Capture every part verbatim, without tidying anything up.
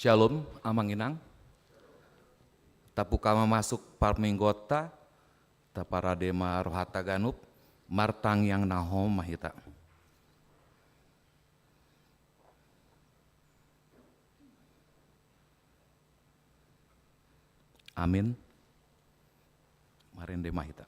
Shalom, Amang Inang. Tabuka ma masuk parmingguonta, taparade ma rohanta ganup, martangiang na hohom ma hita. Amin. Marende ma hita.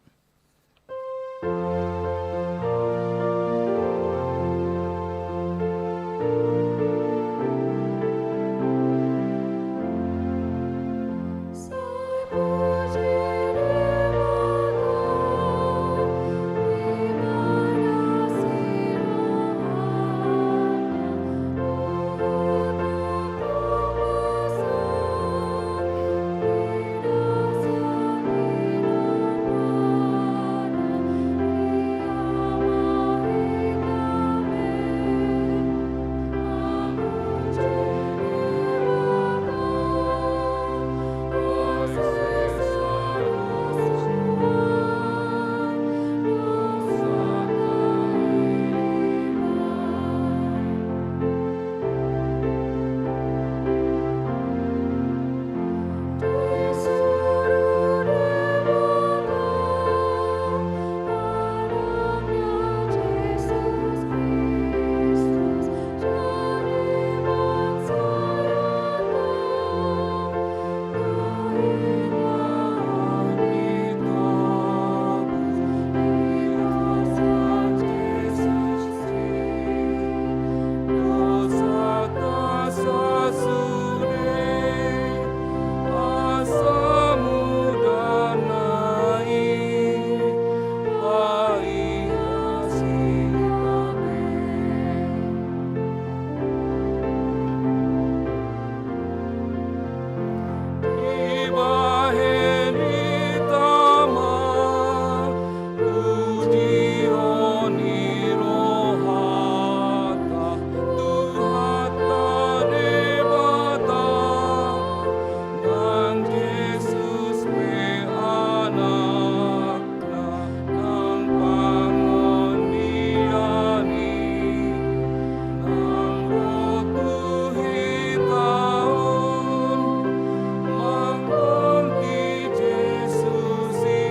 Dibahen hita ma pujion ni rohanta, Tuhanta Debata, nang Jesus pe Anak. Nang pangondian i, nang ro tu hita on, manggohi Jesus i,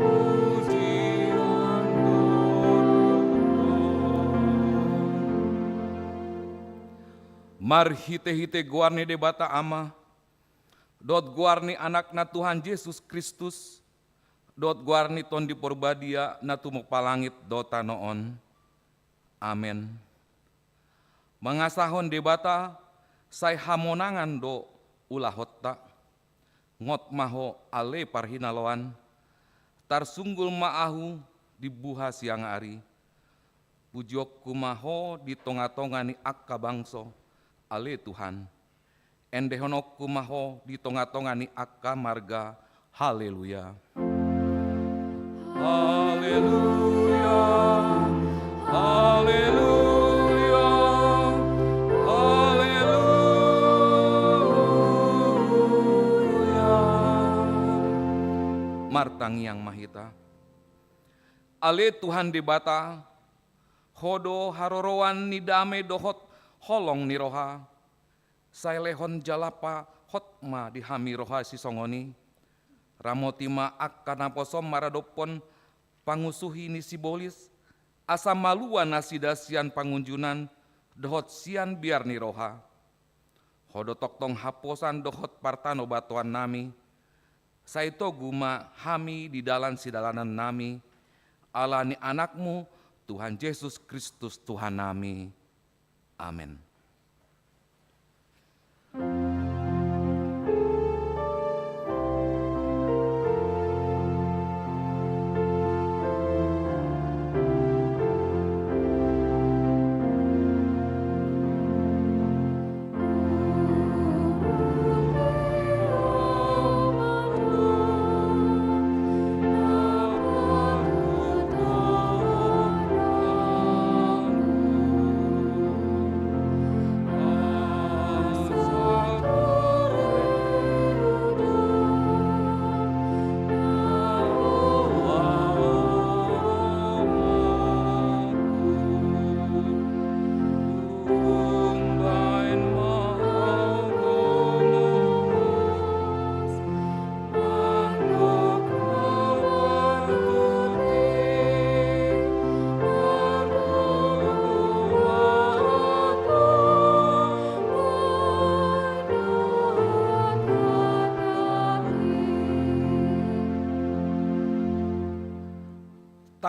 pujion dohot on. Marhitehite goar ni Debata Ama, dohot goar ni Anakna Tuhan Jesus Kristus, dohot goar ni Tondi Porbadia na tumompa langit dohot tano on. Amen. Mangasahon Debata, sai hamonangan do ulahonta. Ngot ma ho ale parhinaloan, tarsunggul ma ahu di buha siang ari. Pujionku ma ho di tongatonga ni angka bangso, ale Tuhan. Endehononku ma ho di tongatonga ni angka marga. Haleluya. Haleluya. Haleluya. Haleluya. Martangiang ma hita. Ale Tuhan Debata, Ho do haroroan ni dame dohot holong ni roha. Sai lehon jala pahot ma di hami roha sisongon i. Ramoti ma angka naposom maradophon pangusuhi ni sibolis, asa malua nasida sian pangunjunan dohot sian biar ni roha. Ho do tongtong haposan dohot partanobatoan nami. Sai togu ma hami di dalan sidalanan nami, ala ni Anakmu, Tuhan Jesus Kristus Tuhan nami. Amen.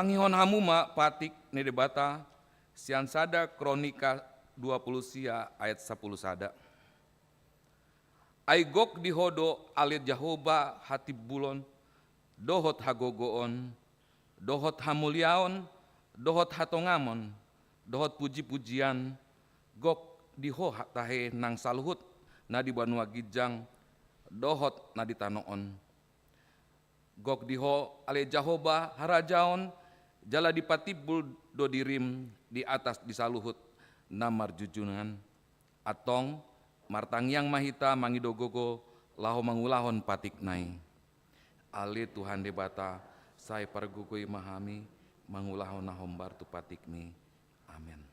Tangihon hamu ma patik ni Debata sian sada Kronika dua pulu sia ayat sapulu sada. Ai gok di Ho do ale Jahowa hatimbulon, dohot hagogoon, dohot hamuliaon, dohot hatongamon, dohot pujipujian, gok di Ho tahe nang saluhut na di banua ginjang, dohot na di tano on. Gok di Ho ale Jahowa harajaon, jala dipatimbul do dirim di atas di saluhut na marjunjungan. Antong, martangiang ma hita mangido gogo laho mangulahon patikna i. Ale Tuhan Debata, sai pargogoi ma hami mangulahon na hombar tu patikmi. Amen.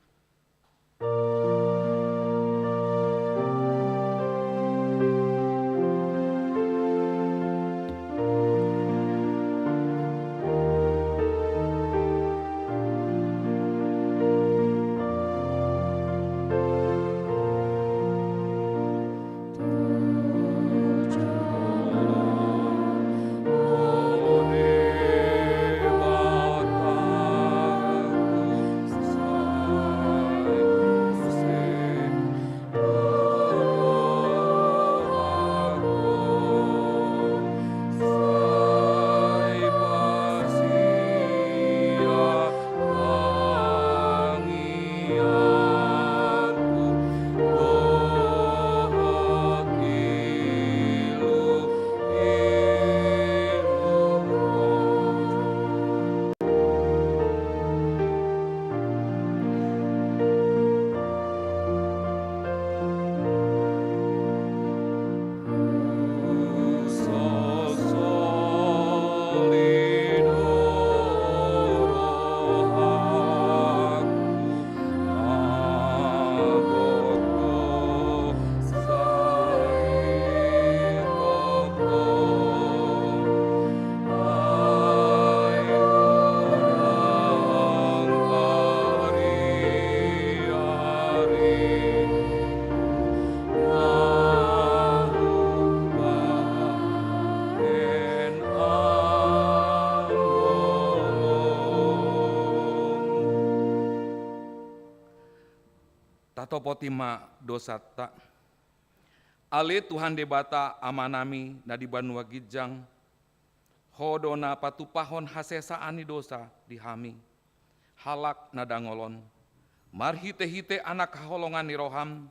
Tatopoti ma dosanta. Ale Tuhan Debata Amanami na di banua ginjang, Ho do na patupahon hasesaan ni dosa di hami, halak na dangol on. Marhitehite Anak haholongan ni roham,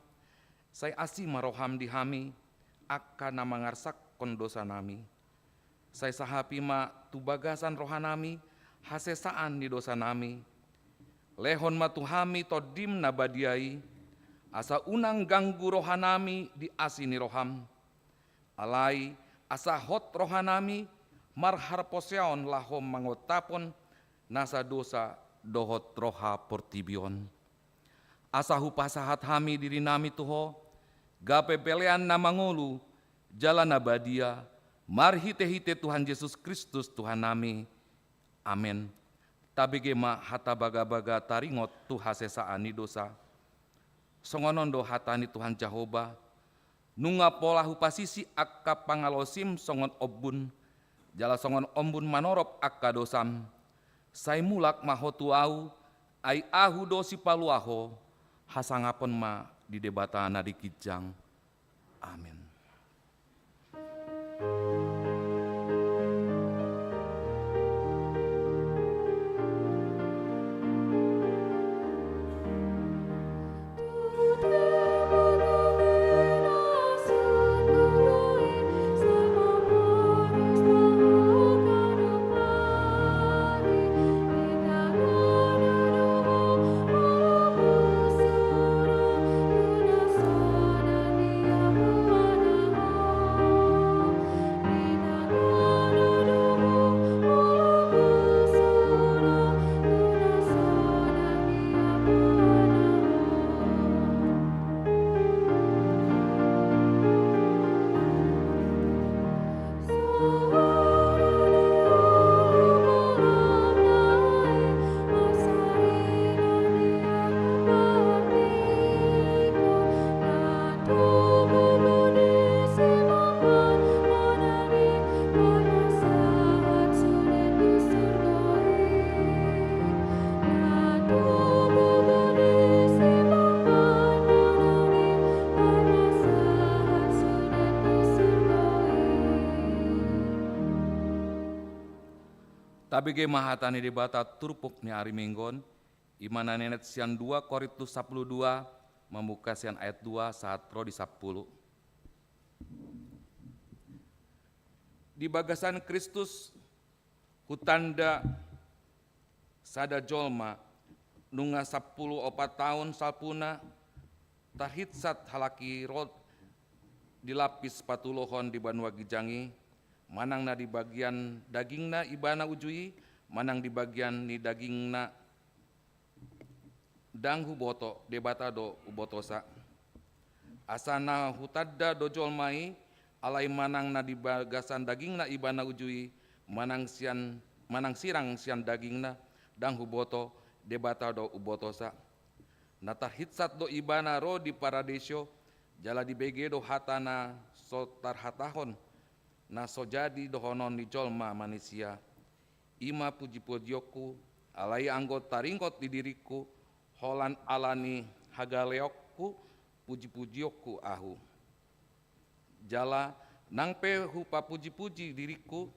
sai asi ma roham di hami, angka na mangarsakkon dosanami. Sai sahapi ma tu bagasan rohanami hasesaan ni dosanami. Lehon ma tu hami Tondim na badia i, asa unang ganggu rohanami di asi ni roham. Alai asa hot rohanami marhaporseaon laho mangontapon nasa dosa dohot roha portibi on. Asa hupasahat hami dirinami tu Ho, gabe pelean na mangolu, jala na badia, marhitehite Tuhan Jesus Kristus Tuhannami. Amen. Tabege ma hata bagabaga taringot tu hasesaan ni dosa. Songon on do hata ni Tuhan Jahowa: Nunga pola hupasisi angka pangalaosim songon ombun, jala songon ombun manorop angka dosam. Sai mulak ma ho tu Ahu, ai Ahu do Sipalua ho. Hasangapon ma di Debata na di ginjang. Amen. Abege ma hata ni Debata turpuk ni ari Minggu on, i ma na ninaet sian dua Korintus sampulu dua, mamungka sian ayat dua sahat ro di sampulu. Di bagasan Kristus hutanda sada jolma, nunga sampulu opat taon salpuna, tarhinsat halak i ro di lapis patulohon di banua ginjang i, manang na di bagian dagingna ibana uju i, manang di bagian ni dagingna, ndang huboto, Debata do hubotosa. Asa na hutanda do jolma i, alai manang na di bagasan dagingna ibana uju i, manang sian, manang sirang sian dagingna, ndang huboto, Debata do hubotosa. Na tarhinsat do ibana ro di paradeiso, jala dibege do hata na so tarhatahon, na so jadi dohonon ni jolma manisia. I ma pujipujionku, alai anggo taringot di diringku, holan ala ni hagaleonku, pujipujionku ahu. Jala nang pe hupapujipuji diringku,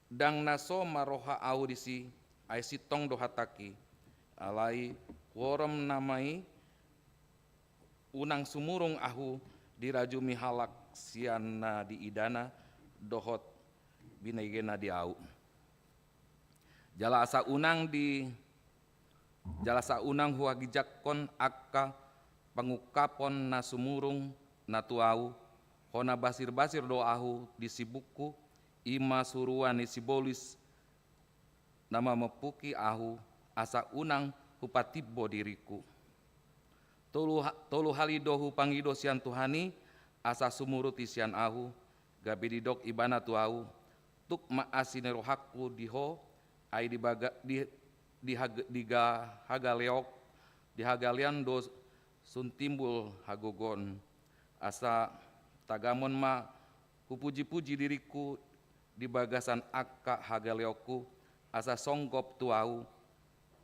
ndang na so marroha ahu disi, ai sintong do hatangki. Alai huorom nama i, unang sumurung ahu dirajumi halak sian na diidana dohot binegena di ahu. Jala asa unang di, jala asa unang huhaginjangkon angka pangungkapon na sumurung na tu ahu, hona basirbasir do ahu di sibukku, i ma suruan ni sibolis na mamompuki ahu, asa unang hupatimbo diringku. Tolu ha-, tolu hali do hupangido sian Tuhan i, asa sumurut i sian ahu, gabe didok ibana tu ahu, tuk ma asi ni rohangku di ho, ai di baga-, di, di hag-, di ga-, hagaleok-, di hagalean do sun timbul hagogoon, asa tagamon ma hupujipuji diringku di bagasan angka hagaleonku, asa songgop tu ahu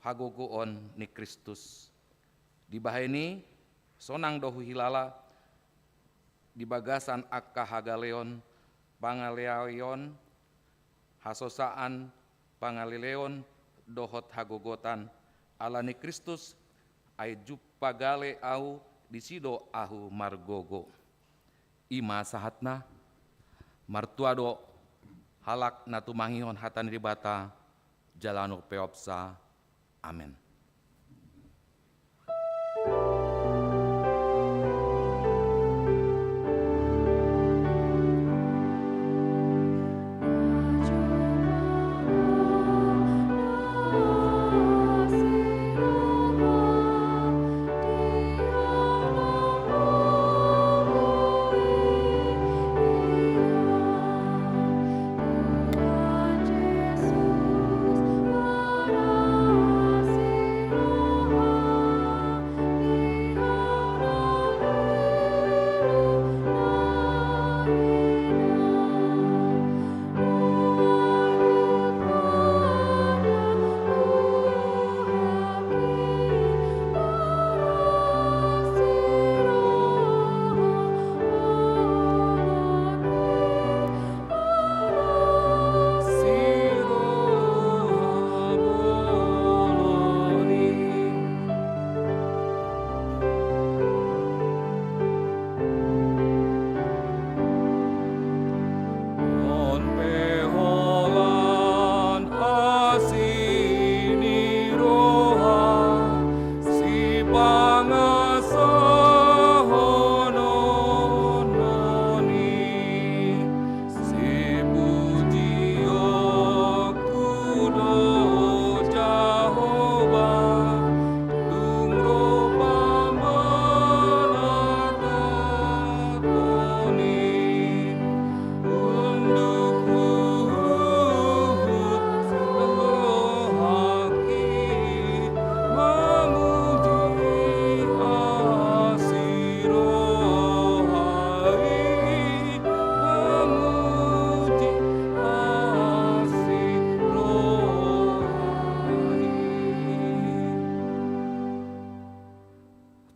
hagogoon ni Kristus. Dibahen i, sonang do huhilala di bagasan angka hagaleon, pangaleaion, hasosaan, pangaleleon, dohot hagogotan, ala ni Kristus, ai jumpa gale ahu, disi do ahu margogo. I ma sahatna. Martua do halak na tumangihon hata ni Debata, jala na umpeopsa. Amen.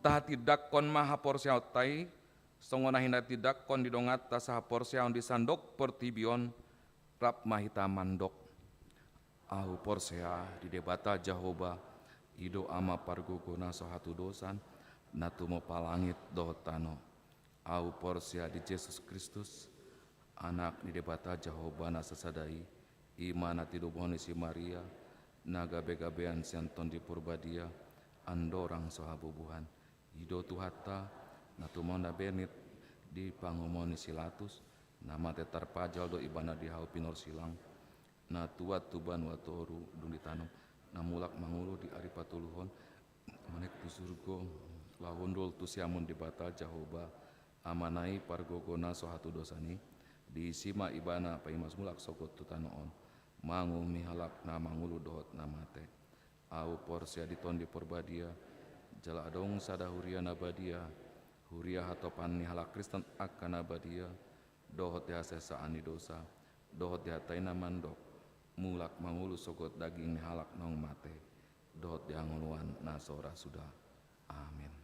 Tahatindangkon ma haporseaonta i, songon na hinatindangkon di donganta sahaporseaon di sandok portibi on, rap ma hita mandok. Ahu porsea di Debata Jahowa, i do Ama pargogo na so hatudosan, na tumompa langit dohot tano. Ahu porsea di Jesus Kristus, Anak ni Debata Jahowa na sasada i, i ma na tinubuhon ni si Maria, na gabegabean sian Tondi Porbadia, andorang so habubuhan. I do Tuhanta, na tumompa na bernit di pangumoan ni si Latus, na mate tarpajal do ibana di hau pinorsilang, na tuat tu banua toru, dung ditanom, na mulak mangolu di ari patoluhon, naeng tu surgo, laho hundul tu siamun Debata Jahowa, Amana i pargogo na so hatudosan i, diisi ma ibana paima mulak sogot tu tano on, manguhumi halak na mangolu dohot na mate. Ahu porsea di Tondi Porbadia, jala adong sada huria na badia, huria hatopan ni halak Kristen angka na badia, dohot di hasesaan ni dosa, dohot di hata i na mandok, mulak mangolu sogot daging ni halak naung mate, dohot di hangoluan na so ra suda. Amin.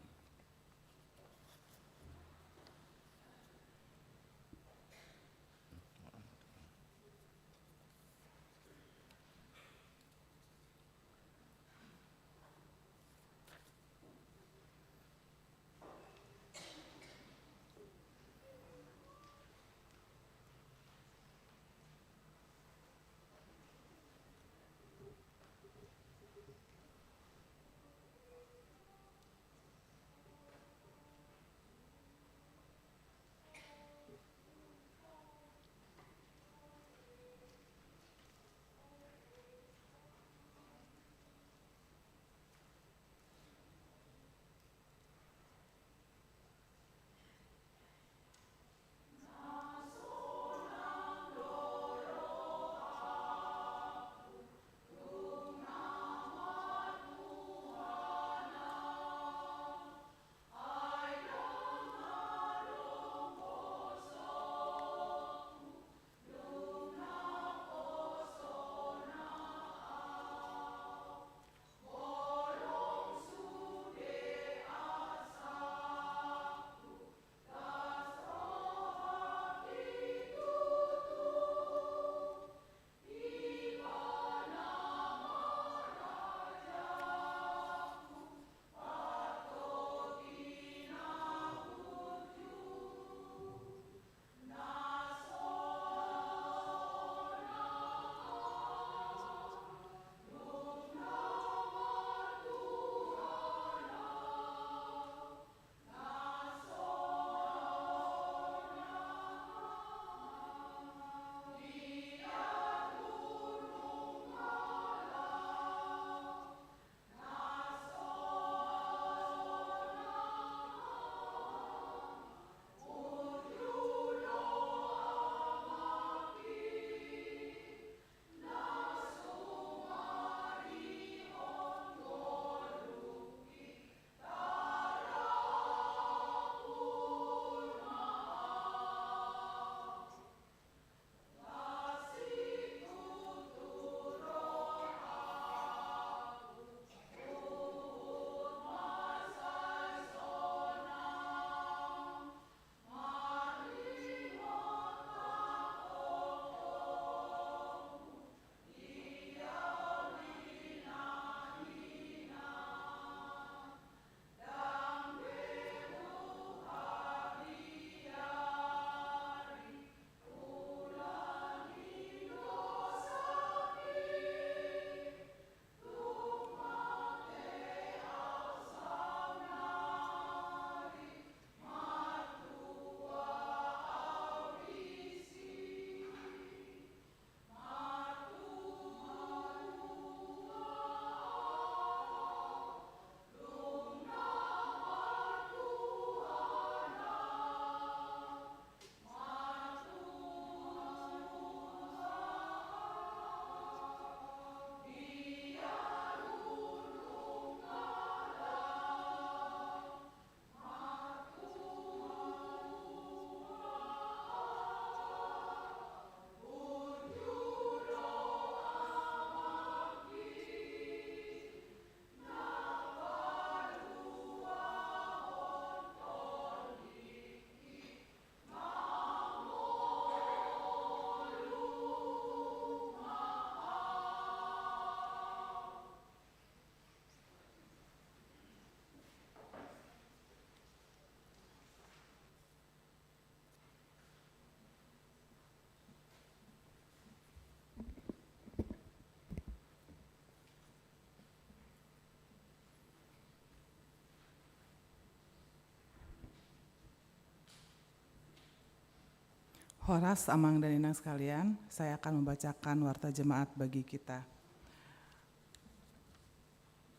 Horas, Amang dan Inang sekalian, saya akan membacakan warta jemaat bagi kita.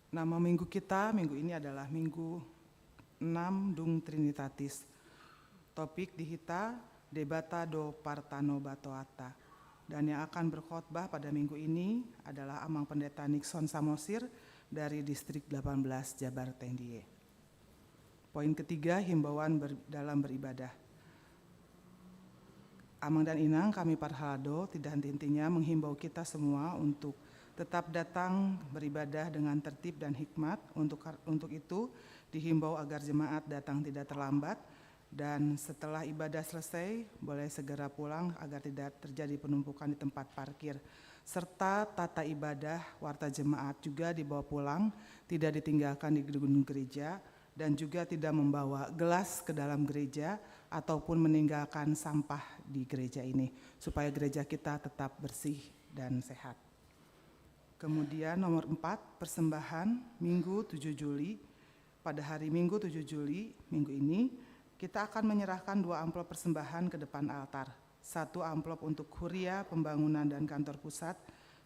Nama minggu kita minggu ini adalah Minggu enam Dung Trinitatis. Topik di hita, Debata do partanobatoanta. Dan yang akan berkhotbah pada minggu ini adalah Amang Pendeta Nixon Samosir dari Distrik delapan belas Jabar Tendie. Poin ketiga, himbauan ber-, dalam beribadah. Amang dan Inang, kami Parhalado tidak henti-hentinya menghimbau kita semua untuk tetap datang beribadah dengan tertib dan hikmat. Untuk kar-, untuk itu, dihimbau agar jemaat datang tidak terlambat, dan setelah ibadah selesai, boleh segera pulang agar tidak terjadi penumpukan di tempat parkir. Serta tata ibadah warta jemaat juga dibawa pulang, tidak ditinggalkan di gedung gereja, dan juga tidak membawa gelas ke dalam gereja ataupun meninggalkan sampah di gereja ini, supaya gereja kita tetap bersih dan sehat. Kemudian nomor empat, persembahan Minggu tujuh Juli. Pada hari Minggu tujuh Juli, minggu ini, kita akan menyerahkan dua amplop persembahan ke depan altar. Satu amplop untuk Huria, Pembangunan dan Kantor Pusat,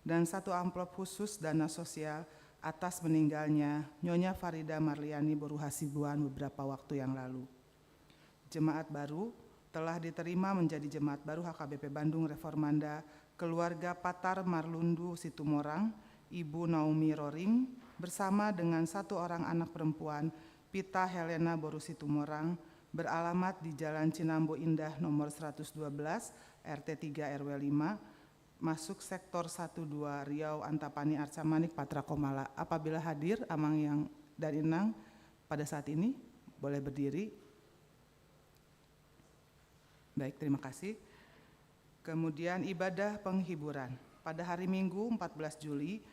dan satu amplop khusus dana sosial atas meninggalnya Nyonya Farida Marliani boru Hasibuan beberapa waktu yang lalu. Jemaat baru telah diterima menjadi jemaat baru H K B P Bandung Reformanda, keluarga Patar Marlundu Situmorang, Ibu Naomi Roring, bersama dengan satu orang anak perempuan, Pita Helena boru Situmorang, beralamat di Jalan Cinambo Indah nomor seratus dua belas, R T tiga R W lima, masuk sektor satu dua Riau Antapani Arca Manik Patra Komala. Apabila hadir, Amang yang, dan Inang pada saat ini, boleh berdiri. Baik, terima kasih. Kemudian ibadah penghiburan. Pada hari Minggu empat belas Juli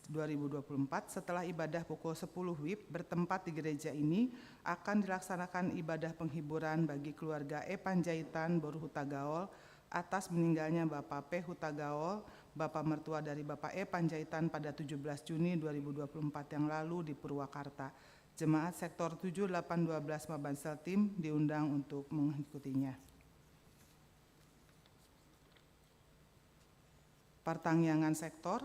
dua ribu dua puluh empat, setelah ibadah pukul sepuluh wib, bertempat di gereja ini akan dilaksanakan ibadah penghiburan bagi keluarga E Panjaitan boru Hutagaol atas meninggalnya Bapak P Hutagaol, Bapak mertua dari Bapak E Panjaitan, pada tujuh belas Juni dua ribu dua puluh empat yang lalu di Purwakarta. Jemaat sektor tujuh delapan dua belas Mabanseltim diundang untuk mengikutinya. Partangiangan sektor.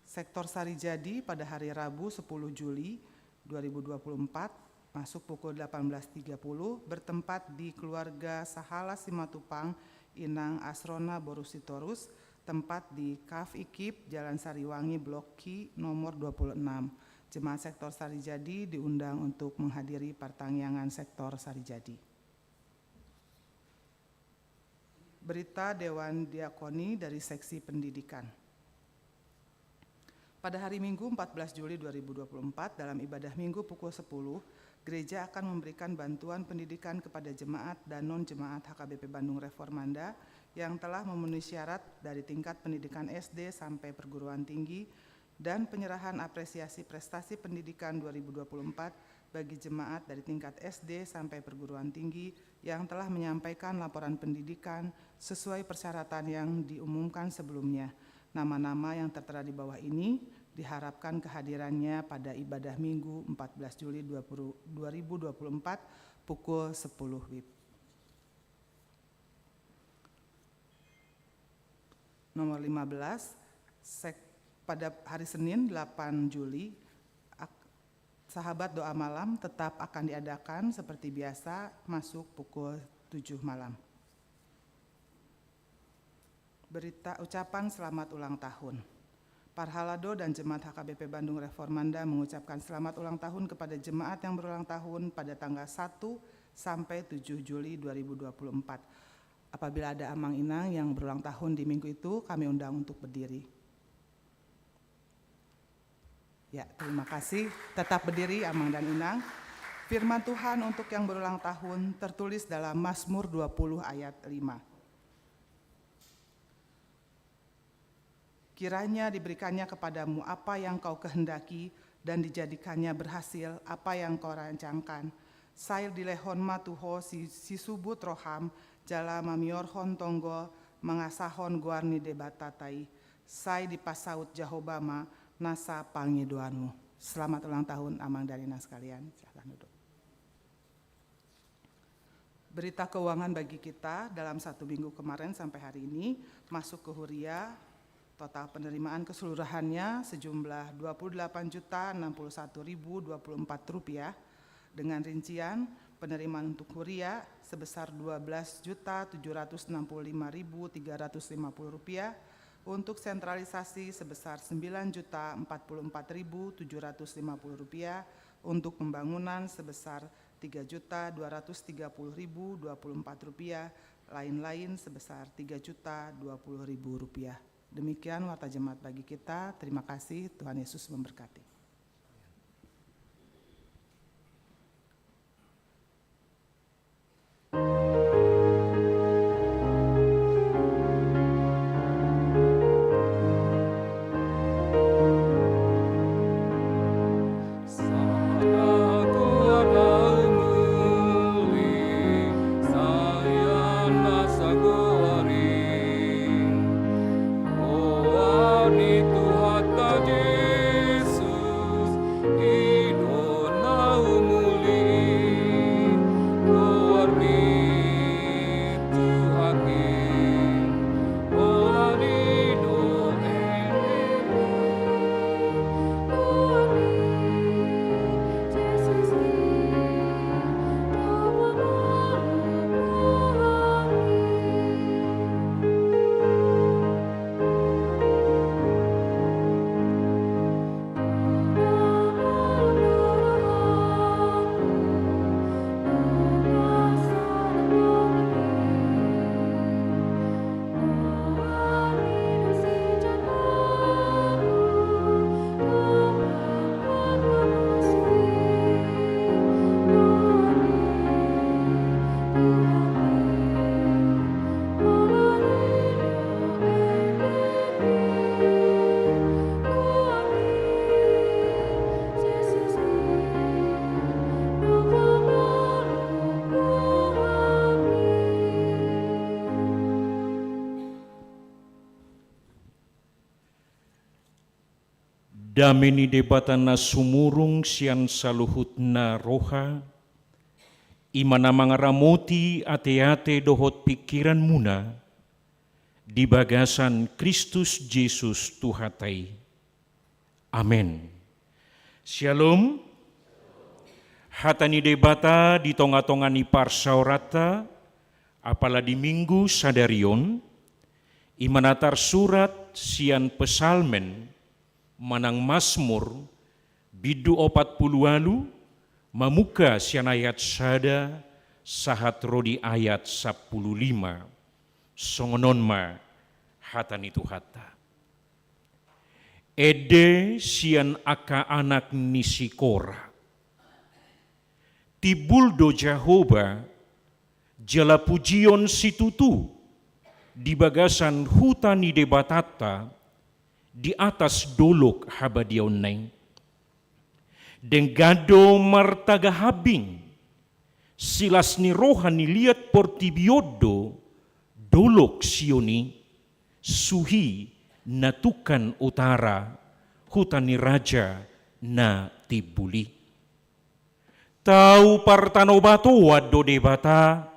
Sektor Sarijadi pada hari Rabu sepuluh Juli dua ribu dua puluh empat, masuk pukul delapan belas tiga puluh, bertempat di keluarga Sahala Simatupang, Inang Asrona boru Sitorus, tempat di Kaf Ikip, Jalan Sariwangi, Blok Q, nomor dua puluh enam. Jemaat sektor Sarijadi diundang untuk menghadiri partangiangan sektor Sarijadi. Berita Dewan Diakoni dari Seksi Pendidikan. Pada hari Minggu empat belas Juli dua ribu dua puluh empat, dalam ibadah Minggu pukul sepuluh, gereja akan memberikan bantuan pendidikan kepada jemaat dan non-jemaat H K B P Bandung Reformanda yang telah memenuhi syarat dari tingkat pendidikan S D sampai perguruan tinggi, dan penyerahan apresiasi prestasi pendidikan dua ribu dua puluh empat bagi jemaat dari tingkat S D sampai perguruan tinggi yang telah menyampaikan laporan pendidikan sesuai persyaratan yang diumumkan sebelumnya. Nama-nama yang tertera di bawah ini diharapkan kehadirannya pada ibadah Minggu empat belas Juli dua puluh, dua ribu dua puluh empat, pukul sepuluh wib. Nomor lima belas, sek-, pada hari Senin delapan Juli, ak-, sahabat doa malam tetap akan diadakan seperti biasa, masuk pukul tujuh malam. Berita ucapan selamat ulang tahun. Parhalado dan Jemaat H K B P Bandung Reformanda mengucapkan selamat ulang tahun kepada jemaat yang berulang tahun pada tanggal satu sampai tujuh Juli dua ribu dua puluh empat. Apabila ada Amang Inang yang berulang tahun di minggu itu, kami undang untuk berdiri. Ya, terima kasih. Tetap berdiri, Amang dan Inang. Firman Tuhan untuk yang berulang tahun tertulis dalam Mazmur dua puluh ayat lima. Kiranya diberikannya kepadamu apa yang kau kehendaki, dan dijadikannya berhasil apa yang kau rancangkan. Sai dilehon ma tu ho si, sisubut roham, jala mamiorhon tonggo, mangasahon goar ni Debatanta i. Sai dipasaut Jahowa ma nasa pangidoanmu. Selamat ulang tahun, Amang dan Inang sekalian. Silahkan duduk. Berita keuangan bagi kita dalam satu minggu kemarin sampai hari ini, masuk ke Huria, total penerimaan keseluruhannya sejumlah dua puluh delapan juta enam puluh satu ribu dua puluh empat rupiah, dengan rincian penerimaan untuk Huria sebesar dua belas juta tujuh ratus enam puluh lima ribu tiga ratus lima puluh rupiah, untuk sentralisasi sebesar sembilan juta empat puluh empat ribu tujuh ratus lima puluh rupiah, untuk pembangunan sebesar tiga juta dua ratus tiga puluh ribu dua puluh empat rupiah, lain-lain sebesar tiga juta dua puluh ribu rupiah. Demikian warta jemaat bagi kita. Terima kasih, Tuhan Yesus memberkati. Dame ni Debata na sumurung sian saluhutna roha, i ma na mangaramoti ateate dohot pingkiranmuna di bagasan Kristus Jesus Tuhanta i. Amen. Syalom. Hata ni Debata di tongatonga ni parsaoranta, apala di Minggu sadari on, i ma na tarsurat sian Psalmen manang Masmur bindu opat pulu ualu, mamungka sian ayat sada sahat ro di ayat sampulu lima. Songon on ma hata ni Tuhanta. Ende sian angka anak ni si Kora. Timbul do Jahowa jala pujion situtu di bagasan huta ni Debatanta di atas dolok habadiaonna i. Denggan do martagahambing silas ni roha ni liat portibi on do dolok Sion i, suhi na tungkan utara, huta ni raja na timbul i. Tau partanobatoan do Debata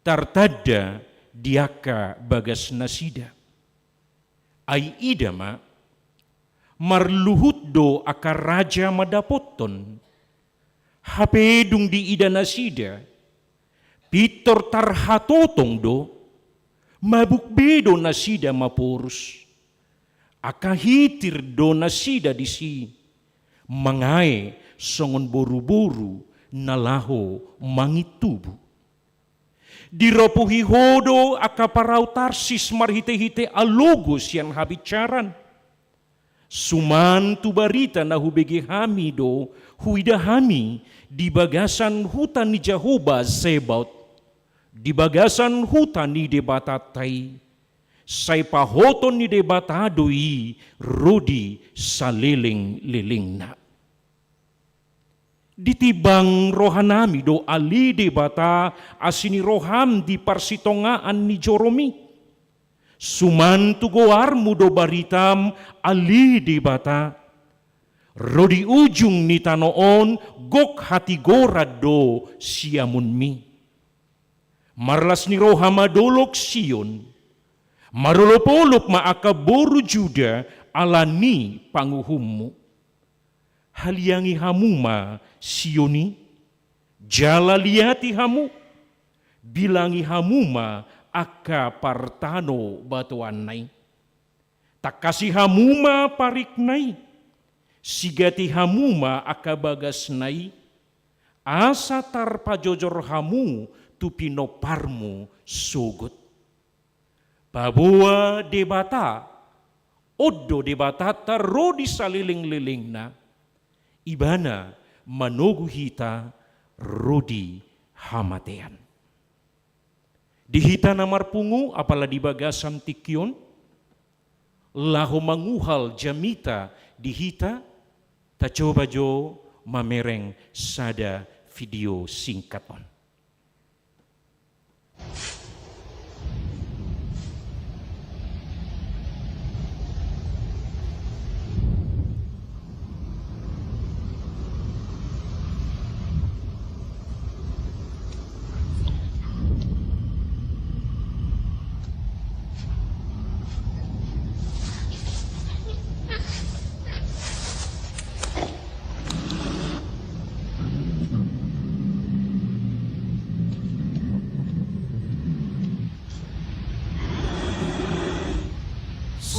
tartanda di angka bagasnasida. Ai ida ma, marluhut do angka raja mandapothon. Hape dung diida nasida, pintor tarhatotong do, mabuk be do nasida maporus. Angka hitir do nasida disi, mangae songon boruboru na laho mangintubu. Diropuhi Ho do angka parau Tarsis marhitehite alogo sian habinsaran. Suman tu barita na hubege hami do huida hami di bagasan huta ni Jahowa Zebaot, di bagasan huta ni Debatanta i. Sai pahoton ni Debata do i ro di salelenglelengna. Ditimbang rohanami do ale Debata asi ni roham di parsitongaan ni joromi. Suman tu goarmu do baritam ale Debata. Ro di ujung ni tano on gok hatigoran do siamunmi. Marlas ni roha ma dolok Sion, marolopolop ma angka boru Juda ala ni panguhummu. Haliangi hamu ma Sion i, jala liati hamu, bilangi hamu ma angka partanobatoanna i. Tangkasi hamu ma parikna i, sigati hamu ma angka bagasna i, asa tarpajojor hamu tu pinomparmu sogot. Paboa Debata, on do Debatanta ro di salelenglelengna, Ibana manogu hita ro di hamatean. Di hita na marpungu, apala di bagasan tingki on, laho manguhal jamita di hita, tacoba jo mamereng sada video singkat on.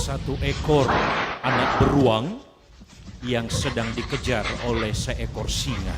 Satu ekor anak beruang yang sedang dikejar oleh seekor singa.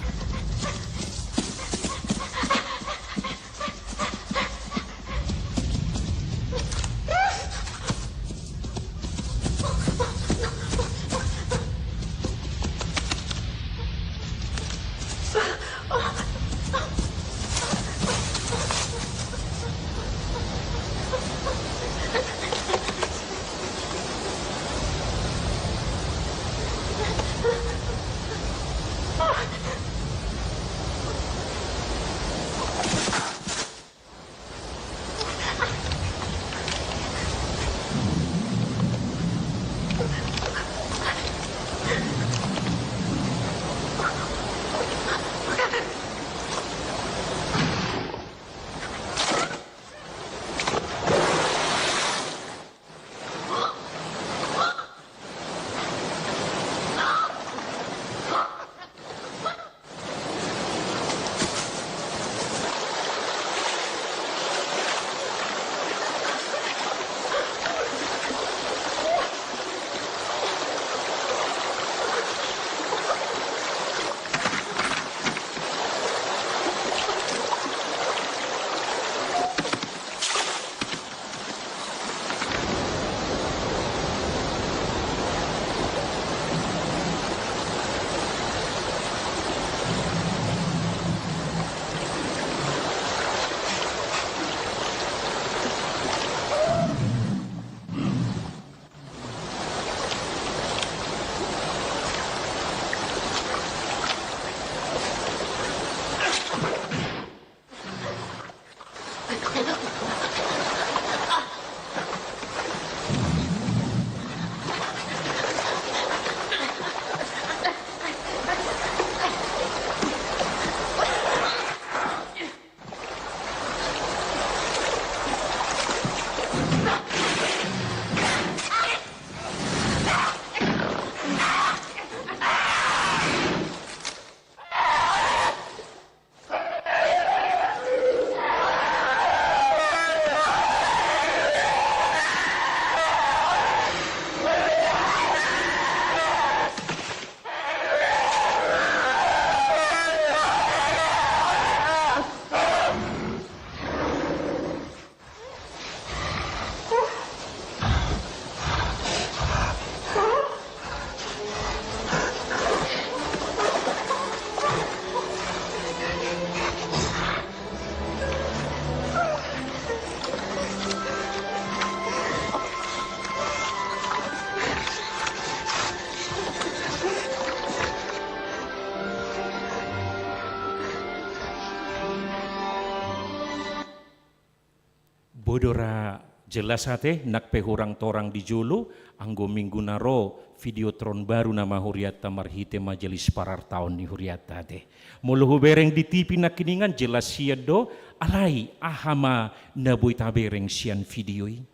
Boi do ra jelas ate, nang pe hurang torang di jolo, anggo minggu na ro video tron baru nama hurianta marhite majelis parartaon ni hurianta ate. Molo hubereng di T V nangkiningan jelas hian do, Alai aha ma na boi tabereng sian video i?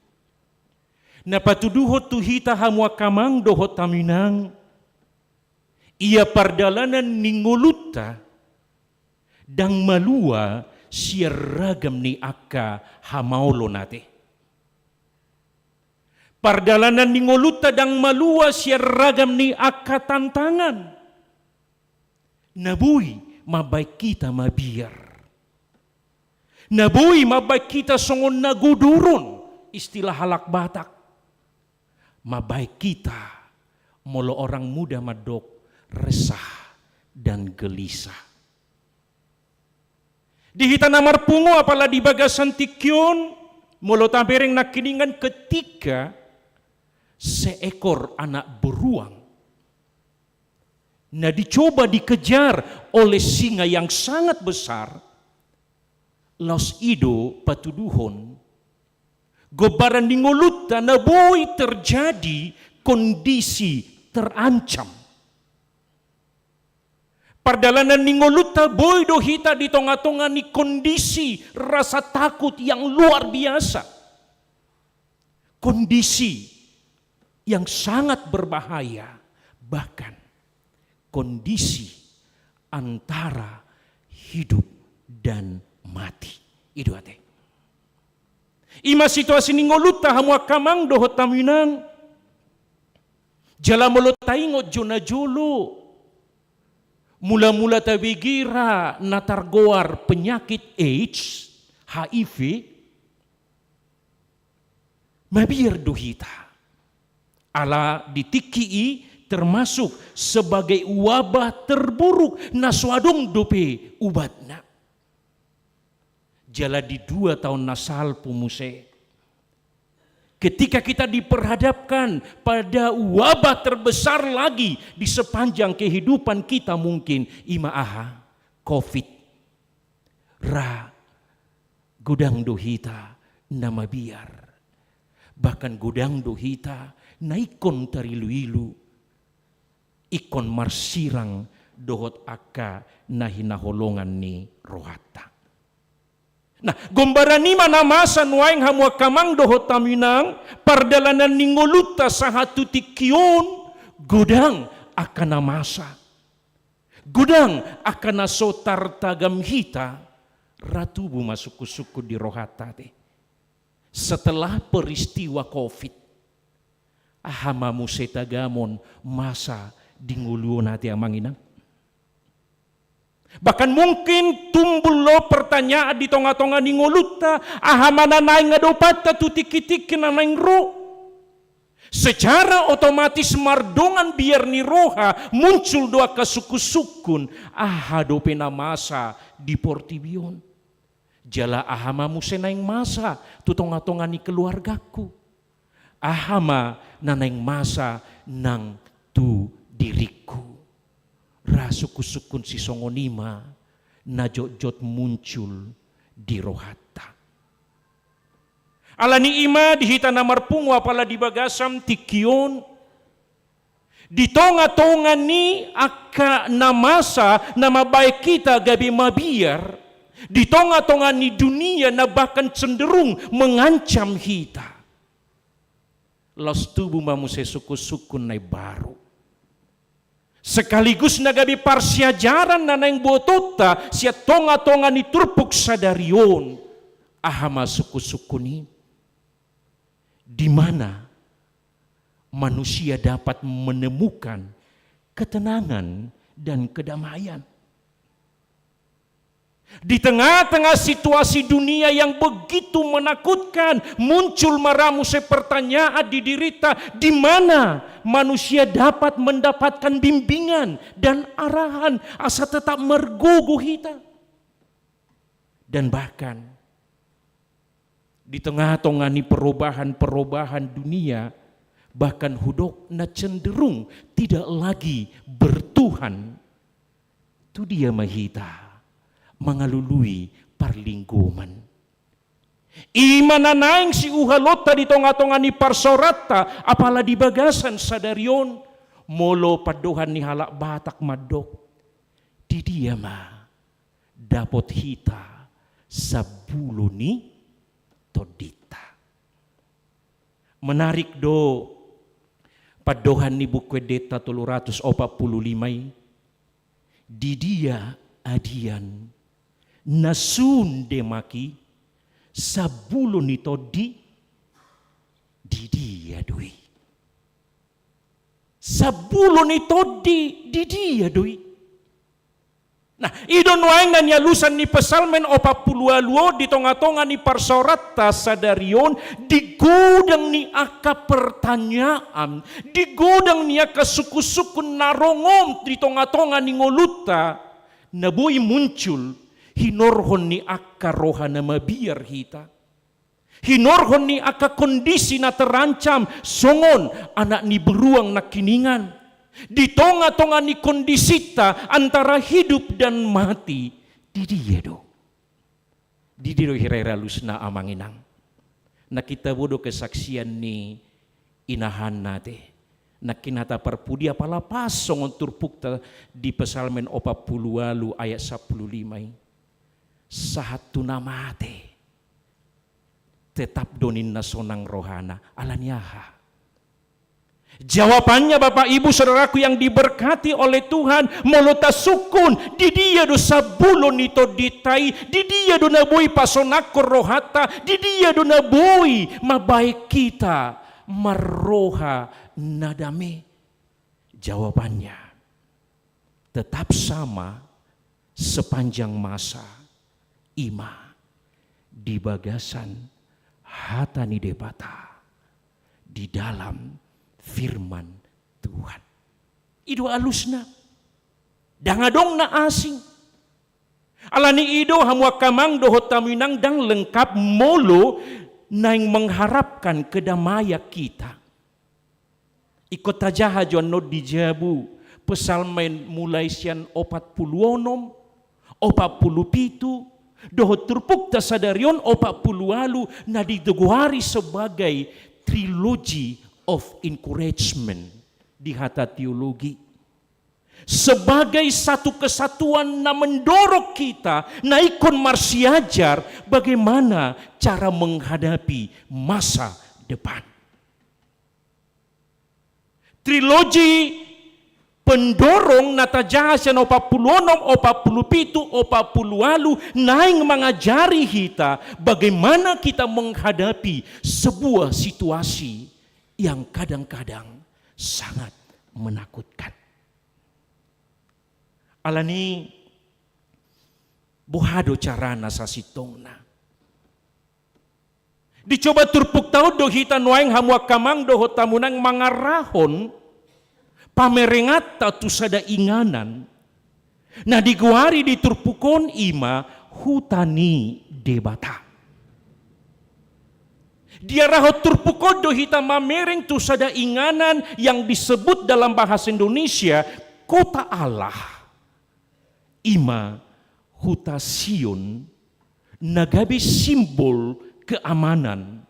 Na patuduhon tu hita hamu angka amang dohot hamu inang, ia pardalanan ni ngolunta ndang malua sian ragam ni angka hamaolon ate. Pardalanan ni ngolunta ndang malua sian ragam ni angka tantangan. Na boi mambaen hita mabiar. Na boi mambaen hita songon na godoron, istilah halak Batak. Mambaen hita, molo orang muda mandok, resah dan gelisah. Di hita na marpungu, apala di bagasan tingki on, molo tabereng nangkiningan, ketika seekor anak beruang na dicoba dikejar oleh singa yang sangat besar, laos i do patuduhon gombaran ni ngolunta na boi terjadi kondisi terancam. Pardalanan ni ngolunta boi do hita di tonga-tonga ni kondisi rasa takut yang luar biasa. Kondisi yang sangat berbahaya, bahkan kondisi antara hidup dan mati. I do ate. I ma situasi ni ngolunta hamu angka amang dohot hamu inang. Jala molo taingot jo na jolo, mula-mula tabege ra na targoar penyakit AIDS, H I V, mabiar do hita. Ala di tingki i termasuk sebagai wabah terburuk na so adong dope ubatna. Jala di dua taon na salpu muse, ketika kita diperhadapkan pada wabah terbesar lagi di sepanjang kehidupan kita mungkin, i ma aha? Covid. Ra godang do hita na mabiar. Bahkan godang do hita na ingkon tarilu-ilu, ingkon marsirang dohot angka na hinaholongan ni rohanta. Nah, gombaran i ma na masa nuaeng hamu angka amang dohot hamu inang, pardalanan ni ngolunta sahat tu tingki on, godang angka na masa. Godang angka na so tartagam hita, ra tubu ma sungkun-sungkun di rohanta ate. Setelah peristiwa Covid, aha ma muse tagamon masa di ngolu on ate amang inang? Bahkan mungkin tumbul do pertanyaan di tonga-tonga ni ngolunta, aha ma na naeng adopanta tu tingki-tingki na naeng ro? Secara otomatis mardongan biar ni roha muncul do angka sungkun-sungkun, aha dope na masa di portibi on? Jala aha ma muse naeng masa tu tonga-tonga ni keluargangku? Aha ma na naeng masa nang tu diringku? Ra sungkun-sungkun sisongon i ma na jotjot muncul di rohanta. Ala ni i ma di hita na marpungu apala di bagasan tingki on, di tonga-tonga ni angka na masa na mambaen hita gabe mabiar, di tonga-tonga ni dunia na bahkan cenderung mengancam hita, laos tubu ma muse sungkun-sungkun na imbaru. Sekaligus na gabe parsiajaran na naeng botonta sian tonga-tonga ni turpuk sadari on, aha ma sungkun-sungkun i? Di mana manusia dapat menemukan ketenangan dan kedamaian? Di tengah-tengah situasi dunia yang begitu menakutkan, muncul ma ra muse pertanyaan di dirinta, di mana manusia dapat mendapatkan bimbingan dan arahan asa tetap margogo hita? Dan bahkan, di tengah-tengah ni perubahan-perubahan dunia, bahkan hudok na cenderung tidak lagi bertuhan, tu dia ma hita mangalului parlinggoman? I ma na naeng siuhalonta di tonga-tonga ni parsaoranta, apala di bagasan sadari on, molo pandohan ni halak Batak mandok, di dia ma dapot hita Sambulo ni tondinta. Menarik do pandohan ni Buku Endenta tolu ratus opat pulu lima i, di dia adian na sun demak i, sambulo ni tondi, di dia do i? Sambulo ni tondi, di dia do i? Nah, i do nuaeng na nialusan ni Psalmen opat pulu ualu on di tonga-tonga ni parsaoranta sadari on, di godang ni angka pertanyaan, di godang ni angka sungkun-sungkun na rongom di tonga-tonga ni ngolunta, na boi muncul hinorhon ni angka roha na mabiar hita. Hinorhon ni angka kondisi na terancam, songon anak ni beruang nangkiningan. Di tonga-tonga ni kondisinta antara hidup dan mati, di dia do? Di dia do hira-hira alusna amang inang? Na hita tabo do kesaksian ni inahan na te. Nangkin hata parpudi apala pas songon turpukta di Psalmen opat pulu ualu ayat sampulu lima i. Sahat tu na mate. Tetap do ninna sonang rohana, ala ni aha? Jawabannya, Bapak Ibu Saudaraku yang diberkati oleh Tuhan, molo tasungkun, di dia do sambulo ni tondinta i, di dia do na boi pasonangkon rohanta, di dia do na boi mambahen hita marroha na dame? Jawabannya tetap sama sepanjang masa, i ma di bagasan hata ni Debata, di dalam firman Tuhan. I do alusna. Ndang adong na asing. Ala ni i do hamu angka amang dohot hamu inang, ndang lengkap molo naeng mengharapkan kedamaian hita. Ingkon tajaha jo annon di jabu Psalmen mulai sian opat pulu onom, opat pulu pitu, dohot turpukta sadari on opat pulu ualu, na digoari sebagai trilogy of encouragement di hata teologi. Sebagai satu kesatuan na mendorong hita, na ingkon marsiajar bagaimana cara menghadapi masa depan. Trilogi pendorong na tajaha sian opat pulu onom, opat pulu pitu, opat pulu ualu, naeng mangajari hita bagaimana kita menghadapi sebuah situasi yang kadang-kadang sangat menakutkan. Ala ni boha do carana sasintongna? Dicoba turpukta on do hita nuaeng hamu angka amang dohot hamu inang mangarahon pamerenganta tu sada inganan na digoari di turpuk on, i ma huta ni Debata. Diarahon turpuk on do hita mamereng tu sada inganan yang disebut dalam bahasa Indonesia kota Allah. I ma huta Sion, na gabe simbol keamanan,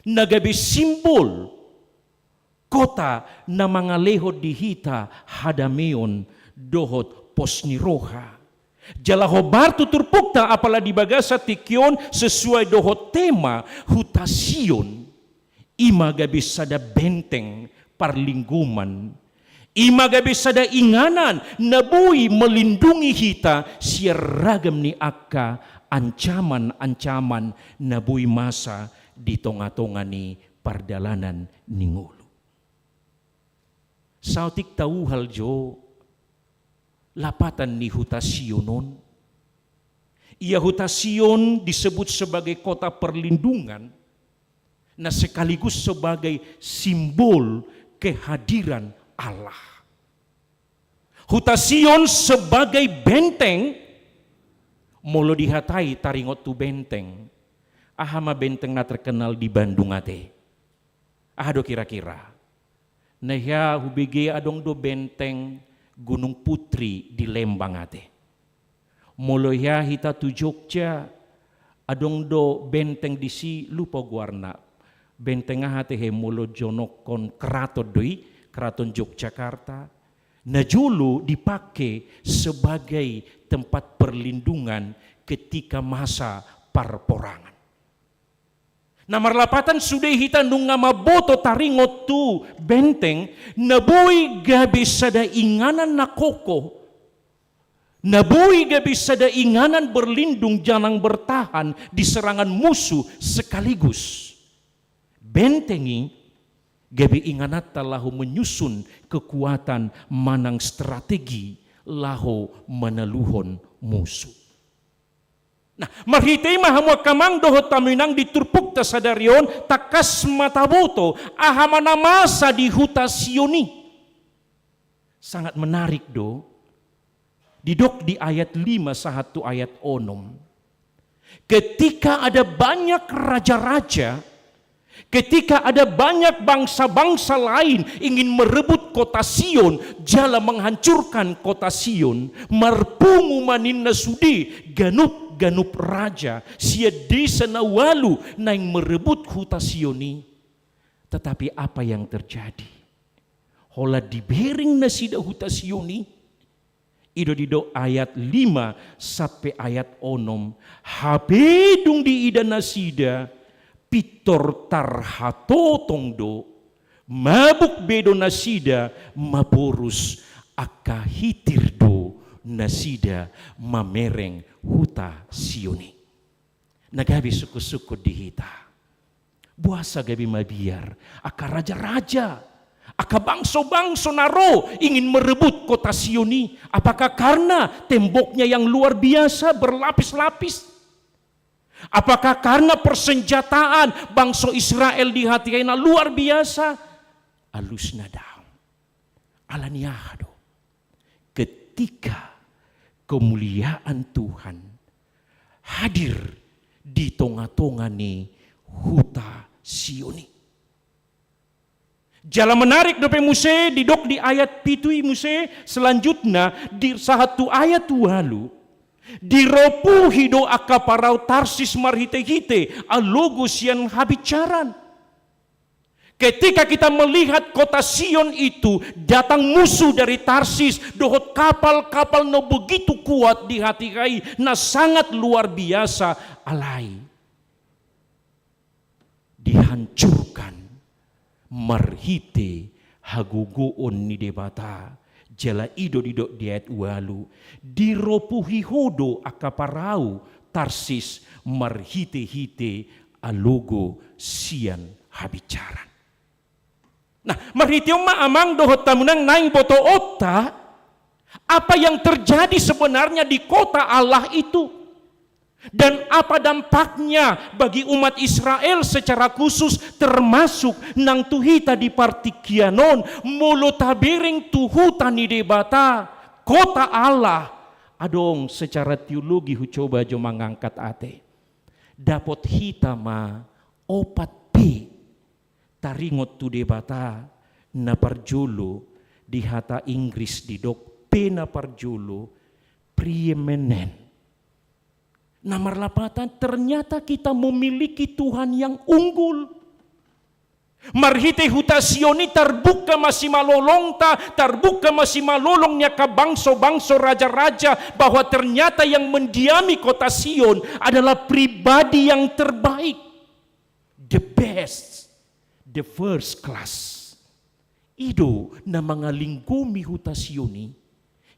na gabe simbol kota na mangalehon di hita hadameon dohot pos ni roha. Jala hombar tu turpukta apala di bagasan tingki on sesuai dohot tema huta Sion. I ma gabe sada benteng parlinggoman. I ma gabe sada inganan na boi melindungi hita sian ragam ni angka ancaman-ancaman na boi masa di tonga-tonga ni pardalanan ni ngolu. Saotik tauhal jo lapatan ni huta Sion on. Ia huta Sion disebut sebagai kota perlindungan, na sekaligus sebagai simbol kehadiran Allah. Huta Sion sebagai benteng, molo dihatai taringot tu benteng, aha ma benteng na terkenal di Bandung ate? Aha do kira-kira? Na hea hubege adong do benteng Gunung Putri di Lembang ate. Molo hea hita tu Jogja, adong do benteng disi, lupa goarna. Benteng aha tehe molo jonokkon keraton do i, Keraton Yogyakarta. Na jolo dipake sebagai tempat perlindungan ketika masa parporangan. Na marlapatan sude hita nunga mamboto taringot tu benteng, na boi gabe sada inganan na kokoh, na boi gabe sada inganan berlindung jala bertahan di serangan musuh sekaligus. Benteng i gabe ingananta laho menyusun kekuatan manang strategi laho manaluhon musuh. Nah, marhite i ma hamu angka amang dohot hamu inang di turpukta sadari on, tangkas ma taboto aha ma na masa di huta Sion i. Sangat menarik do, didok di ayat lima sahat tu ayat onom. Ketika ada banyak raja-raja, ketika ada banyak bangsa-bangsa lain ingin merebut kota Sion, jala menghancurkan kota Sion, marpungu ma ninna sude ganup-ganup raja sian desa na ualu naeng merebut huta Sion i. Tetapi apa yang terjadi? Holan dibereng nasida huta Sion i. I do didok ayat lima sampe ayat onom. Hape dung diida nasida, pintor tarhatotong do, mabuk be do nasida, maborus angka hitir do nasida mamereng huta Sion i. Na gabe sungkun-sungkun di hita. Boasa gabe mabiar angka raja-raja, angka bangso-bangso na ro ingin merebut kota Sion i? Apakah karena temboknya yang luar biasa, berlapis-lapis? Apakah karena persenjataan bangso Israel di hatiha i na luar biasa? Alusna daong. Alani aha do? Ketika kemuliaan Tuhan hadir di tonga-tonga ni huta Sion i. Jala menarik dope muse didok di ayat pitu i muse selanjutna di sahat tu ayat ualu. Diropuhi do angka parau Tarsis marhite-hite alogo sian habinsaran. Ketika kita melihat kota Sion itu, datang musuh dari Tarsis dohot kapal-kapal na begitu kuat di hatiha i, na sangat luar biasa, alai dihancurkan marhite hagogoon ni Debata. Jala i do didok di ayat ualu, diropuhi Ho do angka parau Tarsis marhite-hite alogo sian habinsaran. Nah, marhite on ma amang dohot hamu inang naeng botoonta, apa yang terjadi sebenarnya di kota Allah itu? Dan apa dampaknya bagi umat Israel secara khusus, termasuk nang tu hita di partingkian on, molo tabereng tu huta ni Debata, kota Allah? Adong secara teologi hucoba jo mangangkat ate. Dapot hita ma opat P taringot tu Debata. Na parjolo, di hata Inggris didok P na parjolo, preeminent. Na marlapatan, ternyata kita memiliki Tuhan yang unggul. Marhite huta Sion i tarbuka ma simalolongta, tarbuka ma simalolong ni angka bangso-bangso, raja-raja, bahwa ternyata yang mendiami kota Sion adalah pribadi yang terbaik. The best, the first class. I do na mangalinggomi huta Sion i,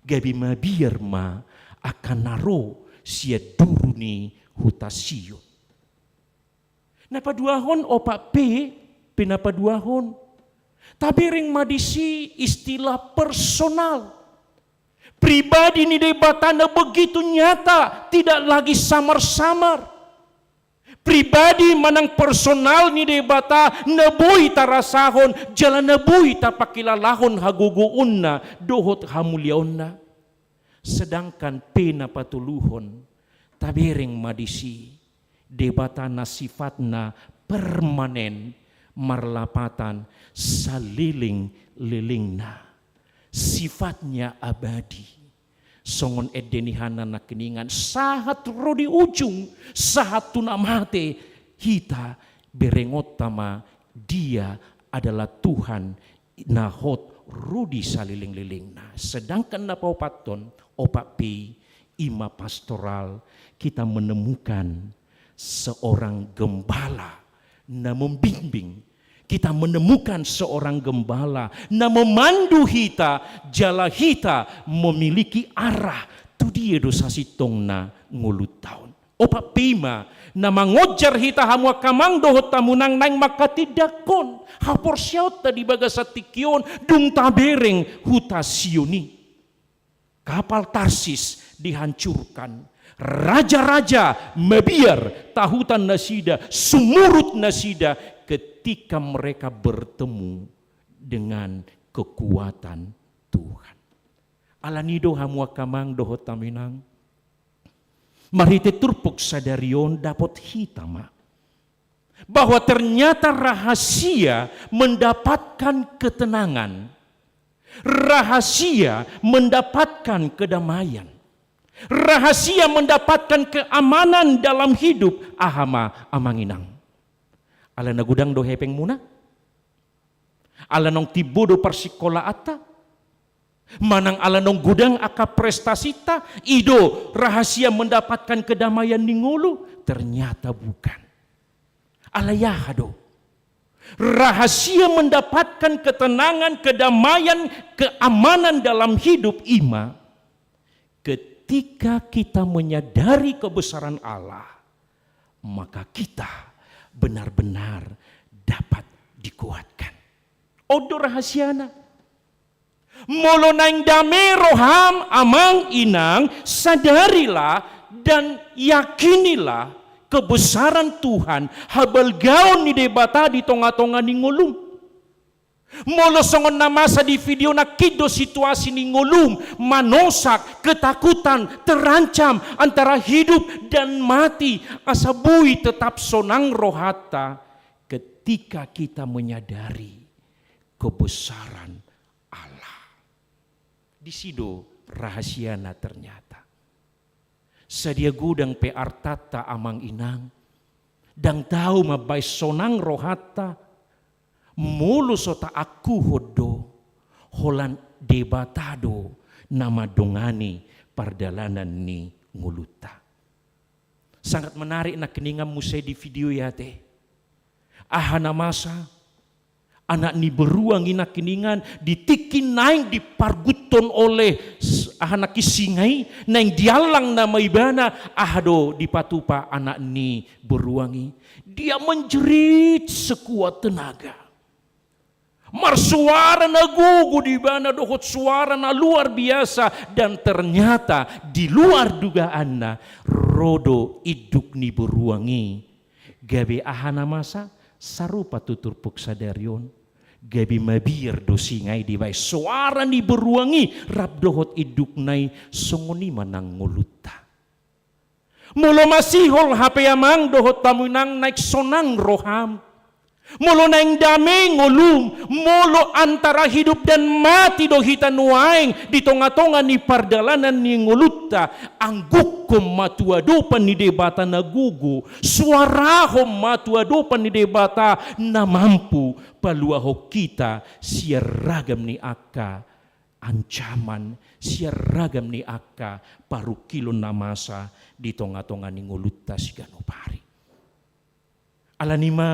gabe mabiar ma angka na ro sian duru ni huta Sion. Na paduahon, opat P, P na paduahon. Tabereng ma disi istilah personal. Pribadi ni Debata na begitu nyata, tidak lagi samar-samar. Pribadi manang personal ni Debata na boi tarasahon, jala na boi tapangkilalahon hagogoonna dohot hamuliaonna. Sedangkan P na patoluhon, tabereng ma disi Debata na sifatna permanen, marlapatan saleleng-lelengna. Sifatnya abadi. Songon ende ni hata nangkiningan, sahat ro di ujung, sahat tu na mate, hita berengonta ma Dia adalah Tuhan na hot ro di saleleng-lelengna. Sedangkan na paopathon, opat P, ima pastoral, kita menemukan seorang gembala na membimbing. Kita menemukan seorang gembala na memandu hita, jala hita memiliki arah tu dia do sasintongna ngolunta on. Opat pe ima na mangonjar hita hamu angka amang dohot hamu inang naeng manghatindanghon haporseaonta di bagasan tingki on dung tabereng huta Sion i. Kapal Tarsis dihancurkan. Raja-raja mabiar tahutan nasida, sumurut nasida ketika mereka bertemu dengan kekuatan Tuhan. Alani do hamu angka amang dohot hamu inang, marhite turpuk sadari on dapot hita ma bahwa ternyata rahasia mendapatkan ketenangan, rahasia mendapatkan kedamaian, rahasia mendapatkan keamanan dalam hidup, aha ma amang inang? Ala na godang do hepengmuna? Ala naung timbo do parsikolaanta? Manang ala naung godang angka prestasinta? I do rahasia mendapatkan kedamaian ni ngolu? Ternyata bukan. Alai aha do? Rahasia mendapatkan ketenangan, kedamaian, keamanan dalam hidup ima ketika kita menyadari kebesaran Allah, maka kita benar-benar dapat dikuatkan. On do rahasiana. Molo naeng dame roham amang inang, sadarilah dan yakinilah kebesaran Tuhan, habalgaon ni Debata di tonga-tonga ni ngolum. Molo songon na masa di video nangkin do situasi ni ngolum, manosak, ketakutan, terancam antara hidup dan mati, asa boi tetap sonang rohanta ketika kita menyadari kebesaran Allah. Disi do rahasiana ternyata. Sadia godang pe artanta amang inang, ndang tau mambahen sonang rohanta, molo so taangkuhon do, holan Debata do na mandongani pardalanan ni ngolunta. Sangat menarik nangkiningan muse di video i ate. Aha na masa, anak ni beruang i nangkiningan di tingki naeng diparguthon oleh s-, aha nangkin singa i, naeng diallang nama ibana, aha do dipatupa anak ni beruang i? Dia menjerit sekuat tenaga. Marsuara na gogo do ibana dohot suara na luar biasa, dan ternyata di luar dugaanna ro do induk ni beruang i. Gabe aha na masa? Sarupa tu turpuk sadari on. Gabe mabiar do singa i dibahen suara ni beruang i rap dohot indukna i, songon i ma nang ngolunta. Molo masihol hape amang dohot hamu inang naeng sonang roham, molo naeng dame ngolum, molo antara hidup dan mati do hita nuaeng di tonga-tonga ni pardalanan ni ngolunta, angguhon ma tu adopan ni Debata na gogo, suarahon ma tu adopan ni Debata na mampu paluahon hita sian ragam ni angka ancaman, sian ragam ni angka parungkilon na masa di tonga-tonga ni ngolunta siganup ari. Alani i ma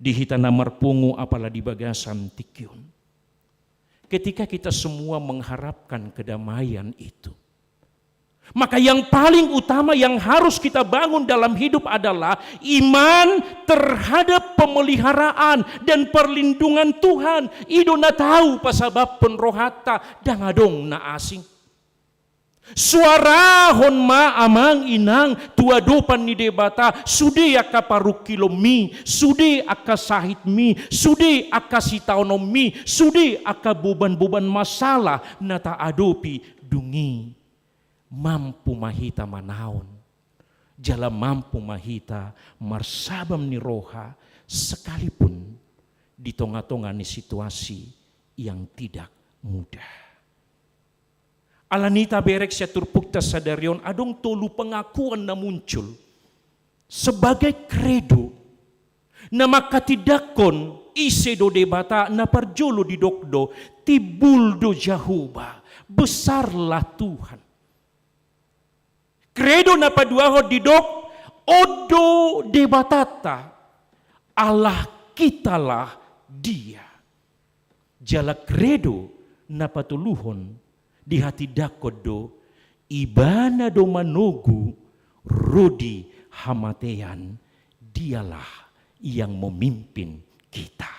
di hita na marpungu apala di bagasan tingki on, ketika kita semua mengharapkan kedamaian itu, maka yang paling utama yang harus kita bangun dalam hidup adalah iman terhadap pemeliharaan dan perlindungan Tuhan. I do na tau pasababhon rohanta, ndang adong na asing. Suarahon ma amang inang tu adopan ni Debata, sude angka parungkilonmi, sude angka sahitmi, sude angka sitaononmi, sude angka boban-boban masalah na taadopi dung i. Mampu ma hita manaon, jala mampu ma hita marsabam ni roha, sekalipun di tonga-tonga ni situasi yang tidak mudah. Alani i taberek sian turpukta sadari on, adong tolu pengakuan na muncul sebagai kredo na manghatindanghon ise do Debata. Na parjolo didok do, timbul do Jahowa, besarlah Tuhan. Kredo na paduahon didok, on do Debatanta, Allah kitalah Dia. Jala kredo na patoluhon dihatindangkon do, Ibana do manogu ro di hamatean, Dialah yang memimpin kita.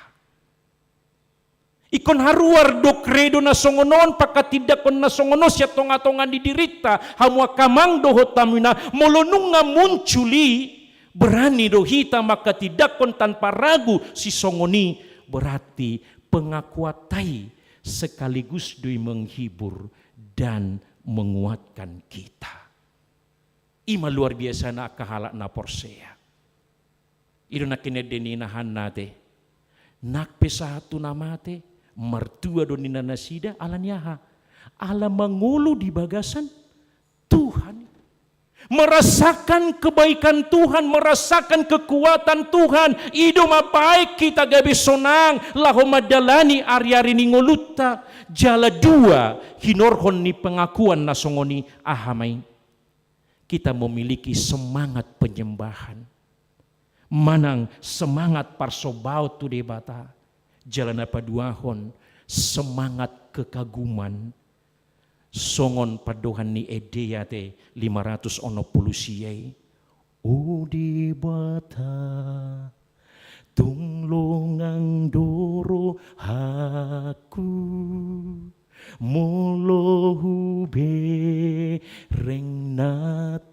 Ingkon haruar do kredo na songon on, panghatindangkon na songon on sian tongatonga ni dirinta, hamu angka amang dohot hamu inang, molo nunga muncul i, berani do hita manghatindangkon tanpa ragu sisongon i, berarti pengakuanta i sekaligus do i menghibur dan menguatkan kita. I ma luar biasana angka halak na porsea. I do nangkin ende ni inanta ate. Nang pe sahat tu na mate, martua do ninna nasida, ala ni aha? Ala mangolu di bagasan Tuhan. Merasakan kebaikan Tuhan, merasakan kekuatan Tuhan, i do mambahen hita gabe sonang laho mandalani ariari ni ngolunta. Jala dua hinorhon ni pengakuan na songon i, aha ma i? Kita memiliki semangat penyembahan. Manang semangat parsombaon tu Debata. Jala na paduahon, semangat kekaguman. Songon pandohan ni ende ate lima ratus onom pulu sia i. O Debata, tung longang do rohangku, molo hubereng na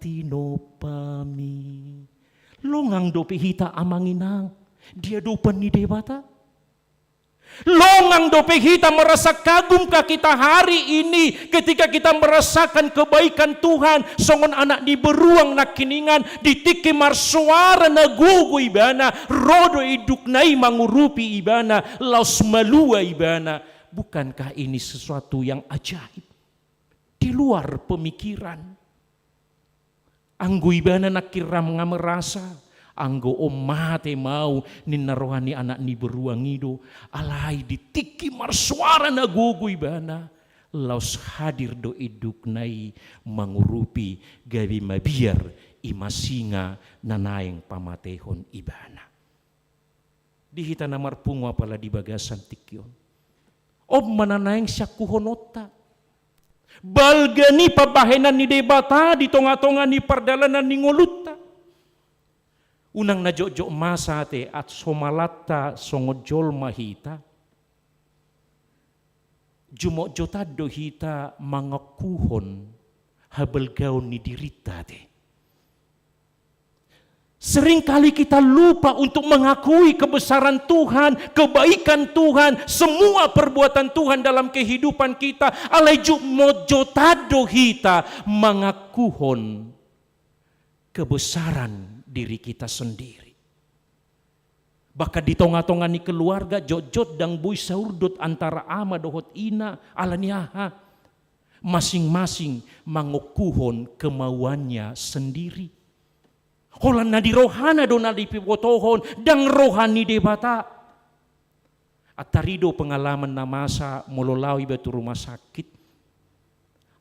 tinompami. Longang dope hita amang inang di adopan ni Debata? Longang dope hita, merasa kagumkah kita hari ini ketika kita merasakan kebaikan Tuhan, songon anak ni beruang nangkiningan, di tingki marsoara na gogo ibana, ro do indukna i mangurupi ibana, laos malua ibana. Bukankah ini sesuatu yang ajaib? Di luar pemikiran. Anggo ibana nangkin ra nga merasa, anggo on mate ma au, ninna roha ni anak ni beruang i do, alai di tingki marsoara na gogo ibana, laos hadir do indukna i mangurupi, gabe mabiar i ma singa na naeng pamatehon ibana. Di hita na marpungu apala di bagasan tingki on. On ma na naeng siangkuhononta. Balga ni pambahenan ni Debata di tongatonga ni pardalanan ni ngolunta. Unang na jotjot masa ate, asa somalanta songon jolma hita. Jumotjotan do hita mangangkuhon habalgaon ni dirinta ate. Seringkali kita lupa untuk mengakui kebesaran Tuhan, kebaikan Tuhan, semua perbuatan Tuhan dalam kehidupan kita. Alai jumotjotan do hita mangakuhon kebesaran diri kita sendiri. Bahkan di tongatonga ni keluarga, jotjot ndang boi saurdot antara ama dohot ina, ala ni aha? Masing-masing mangokuhon kemauannya sendiri. Holan na di rohana do na dipabotohon, ndang roha ni Debata. Antar i do pengalaman na masa molo laho iba tu rumah sakit.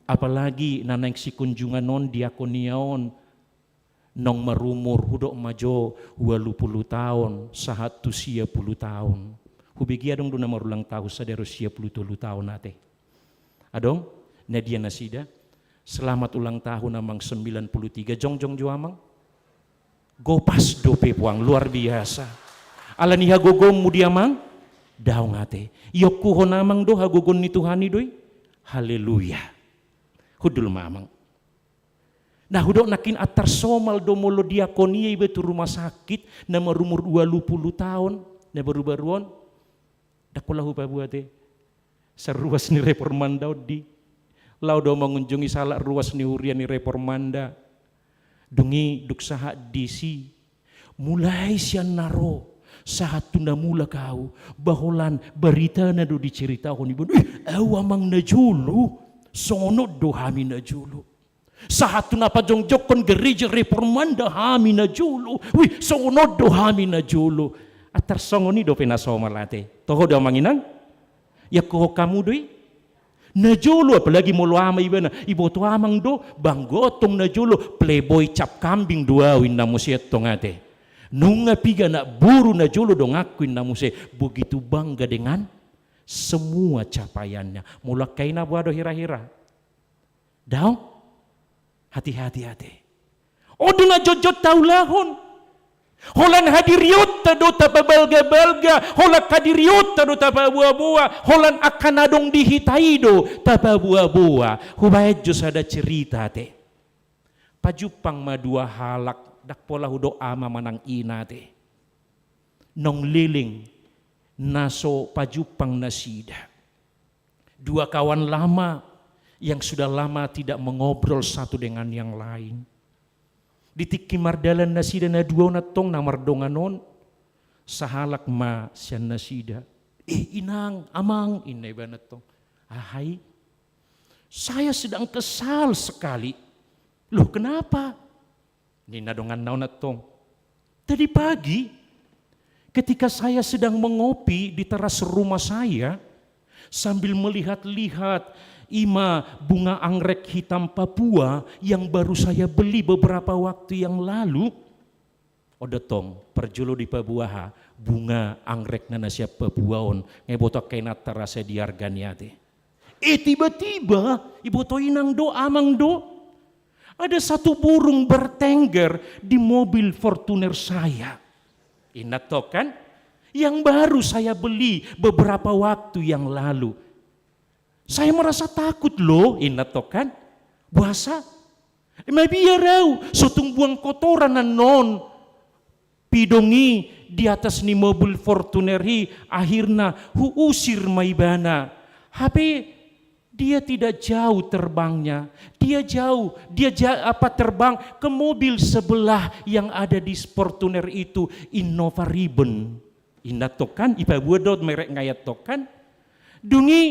Apalagi na naeng sikunjungan on, diakonia on, naung marumur, hudok ma jo, ualu pulu taon sahat tu sia pulu taon. Hubege adong do na marulang tahun sadari on sia pulu tolu taon ate. Adong? Na dia nasida? Selamat ulang tahun amang sembilan puluh tiga, jongjong jo amang. Gopas dope puang, luar biasa. Ala ni hagogoonmu dia amang? Daong ate. Iangkuhon amang do hagogoon ni Tuhan i do i? Haleluya. Hundul ma amang. Na hudok nangkin antar somal do molo diakonia iba tu rumah sakit, na marumur ualu pulu taon, na barubaru on. Ndang pola hupaboa ate. Sai ruas ni reformanda on di. Laho do mangunjungi sahalak ruas ni huria ni reformanda. Dung i dung sahat disi. Mulai sian na ro, sahat tu na mulak au, ba holan baritana do diceritahon iba. Ih, au amang najolo, songon on do hami najolo. Sahat tu na pajongjongkon gereja reformanda hami najolo. Wih, songon on do hami najolo. Antar songon i dope na somal ate. Toho do amang inang? Iangkuhon hamu do i? Najolo, apalagi molo ama ibana, iboto amang do, banggo tong najolo, playboy cap kambing do au inna muse tong ate. Nunga piga anak boru najolo donganku inna muse, begitu bangga dengan semua capaiannya. Molo angka ina boha do hira-hira? Daong? Hati-hati ate. On do na jotjot taulahon. Holan hadirionta do tapabalga-balga, holan hadirionta do tapaboa-boa, holan angka na adong di hita i do tapaboa-boa. Hubaen jo sada cerita ate. Pajumpang ma dua halak, ndang pola hudok ama manang ina ate. Naung leleng na so pajumpang nasida. Dua kawan lama yang sudah lama tidak mengobrol satu dengan yang lain. Di tingki mardalan nasida na dua on antong na mardongan on, sahalak ma sian nasida. "Eh, inang, amang," inna ibana antong. "Aha i?" "Saya sedang kesal sekali." "Loh, kenapa?" Ninna donganna on antong, "Tadi pagi, ketika saya sedang mengopi di teras rumah saya, sambil melihat-lihat, ima bunga anggrek hitam Papua yang baru saya beli beberapa waktu yang lalu." On do antong, parjolo dipaboa aha, bunga anggrek na na sian Papua on, nga iboto angka inanta rasa di arga ni ate. Eh, tiba-tiba, iboto inang do, amang do, ada satu burung bertengger di mobil Fortuner saya. Inna antong kan, yang baru saya beli beberapa waktu yang lalu. Saya merasa takut loh, inna antong kan. Boasa? Mabiar au, so tung buang kotoran annon pidong i di atas ni mobil Fortuner i, akhirna huusir ma ibana. Hape dia tidak jauh terbangnya. Dia jauh, dia ja-, apa, terbang ke mobil sebelah yang ada di Fortuner itu, Innova Ribbon. Inna antong kan, ipaboa do merek nga i antong kan. Dung i,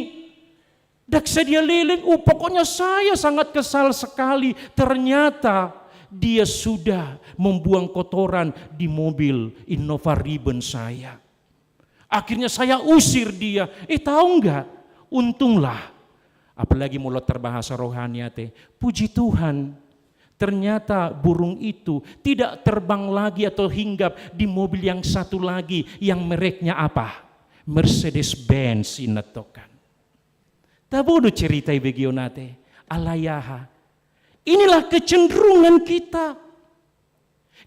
ndang sadia leleng, "Oh, pokoknya saya sangat kesal sekali. Ternyata dia sudah membuang kotoran di mobil Innova Ribbon saya. Akhirnya saya usir dia." Eh, tahu nggak? Untunglah. Apalagi molo tarbahasa rohani ate. Puji Tuhan. Ternyata burung itu tidak terbang lagi atau hinggap di mobil yang satu lagi yang mereknya apa? Mercedes Benz, inna antong kan. Tabo do cerita i begeon ate, alai aha? Inilah kecenderungan kita.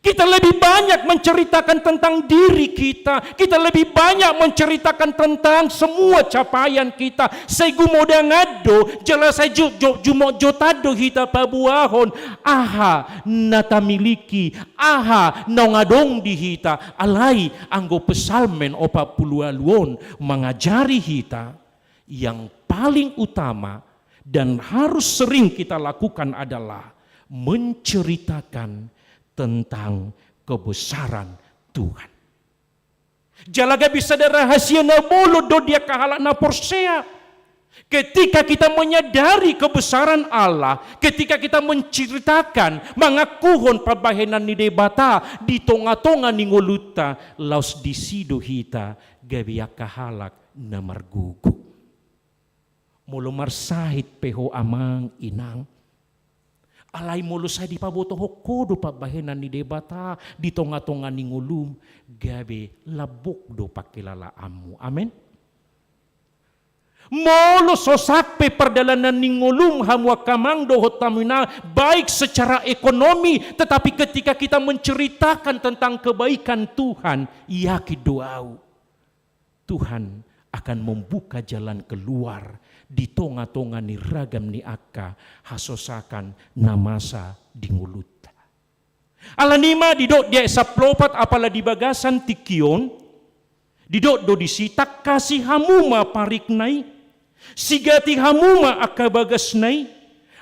Kita lebih banyak menceritakan tentang diri kita, kita lebih banyak menceritakan tentang semua capaian kita. Sai gumodangan do, jala sai ju-, ju-, jumotjotan do hita paboahon aha na tamiliki, aha naung adong di hita. Alai anggo Psalmen opat pulu ualu on mangajari hita, yang paling utama dan harus sering kita lakukan adalah menceritakan tentang kebesaran Tuhan. Jala gabe sada rahasia na bolon do di angka halak na porsea. Ketika kita menyadari kebesaran Allah, ketika kita menceritakan, mangakuhon pambahenan ni Debata di tonga-tonga ni ngolunta, laos disi do hita gabe angka halak na margogo. Molo marsahit pe ho amang inang, alai molo sai dipabotohon ho do pambahenan ni Debata di tonga-tonga ni ngolum, gabe lambok do pangkilalaanmu. Amen. Molo sosak pe pardalanan ni ngolum hamu angka amang dohot hamu inang, baik secara ekonomi, tetapi ketika kita menceritakan tentang kebaikan Tuhan, yakin do au, Tuhan akan membuka jalan keluar di tonga-tonga ni ragam ni angka hasosakan na masa di ngolunta. Alani i ma didok di ayat sampulu opat, apala di bagasan tingki on, didok do disi, tangkasi hamu ma parikna i, sigati hamu ma angka bagasna i,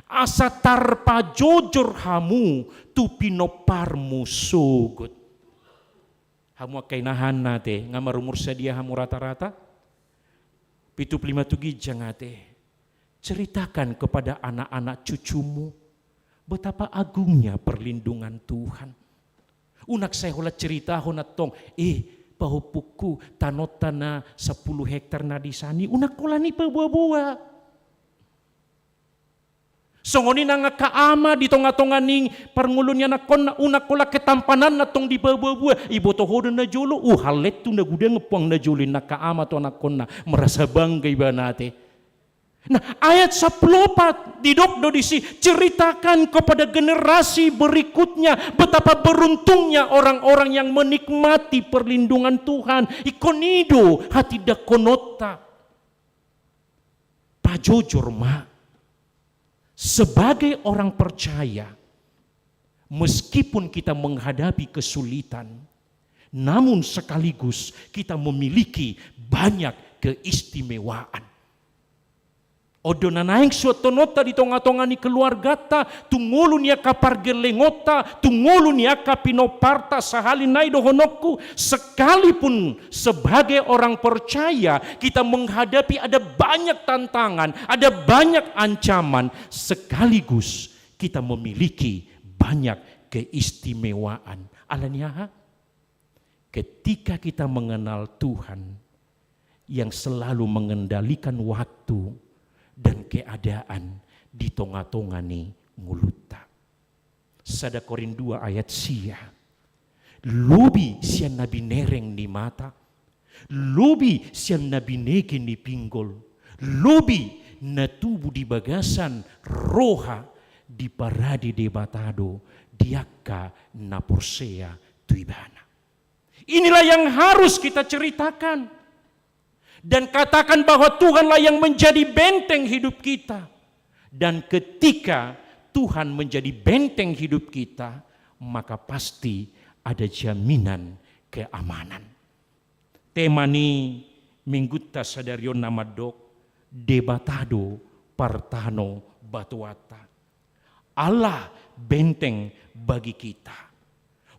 asa tarpajojor hamu tu pinomparmu sogot. Hamu angka inahanna ate, nga marumur sadia hamu rata-rata? Pitu pulu lima tu ginjang ate. Ceritakan kepada anak-anak cucumu betapa agungnya perlindungan Tuhan. Unang sai holan ceritahon antong, eh, pahompungku, tanonta na sampulu hektar na di san i, unang holan i paboa-boa. Songon i nang angka ama di tonga-tonga ni parngoluon ni anakkonna, unang holan ketampananna tong dipaboa-boa, iboto ho do najolo, uh, hallet tu na godang puang najolo i nang angka ama tu anakkonna, merasa bangga ibana ate. Nah, ayat sampulu opat didok do disi, ceritakan kepada generasi berikutnya betapa beruntungnya orang-orang yang menikmati perlindungan Tuhan. Ingkon i do hatindangkononta. Pajojor ma, sebagai orang percaya, meskipun kita menghadapi kesulitan, namun sekaligus kita memiliki banyak keistimewaan. On do na naeng suanhononta di tonga-tonga ni keluarganta, tu ngolu ni angka pargellengonta, tu ngolu ni angka pinomparta, sahali nai dohononku, sekalipun sebagai orang percaya kita menghadapi ada banyak tantangan, ada banyak ancaman, sekaligus kita memiliki banyak keistimewaan. Alani aha? Ketika kita mengenal Tuhan yang selalu mengendalikan waktu dan keadaan di tonga-tonga ni ngolunta. Sada Korint dua ayat sia. Lobi sian na binereng ni mata, lobi sian na binege ni pinggol, lobi na tubu di bagasan roha diparade Debata do di angka na porsea tu Ibana. Inilah yang harus kita ceritakan. Dan katakan bahwa Tuhanlah yang menjadi benteng hidup kita. Dan ketika Tuhan menjadi benteng hidup kita, maka pasti ada jaminan keamanan. Tema ni minggunta sadari on na mandok, Debata do partanobatoanta. Allah benteng bagi kita.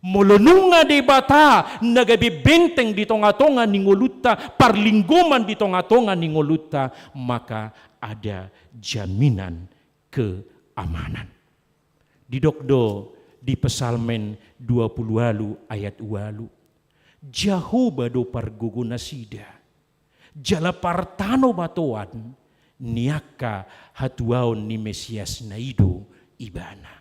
Molo nunga Debata na gabe benteng di tonga-tonga ni ngolunta, parlinggoman di tonga-tonga ni ngolunta, maka ada jaminan keamanan. Didok do di Psalmen dua pulu ualu ayat ualu, Jahowa do pargogo nasida. Jala partanobatoan ni angka hatuaon ni Mesias na i do Ibana.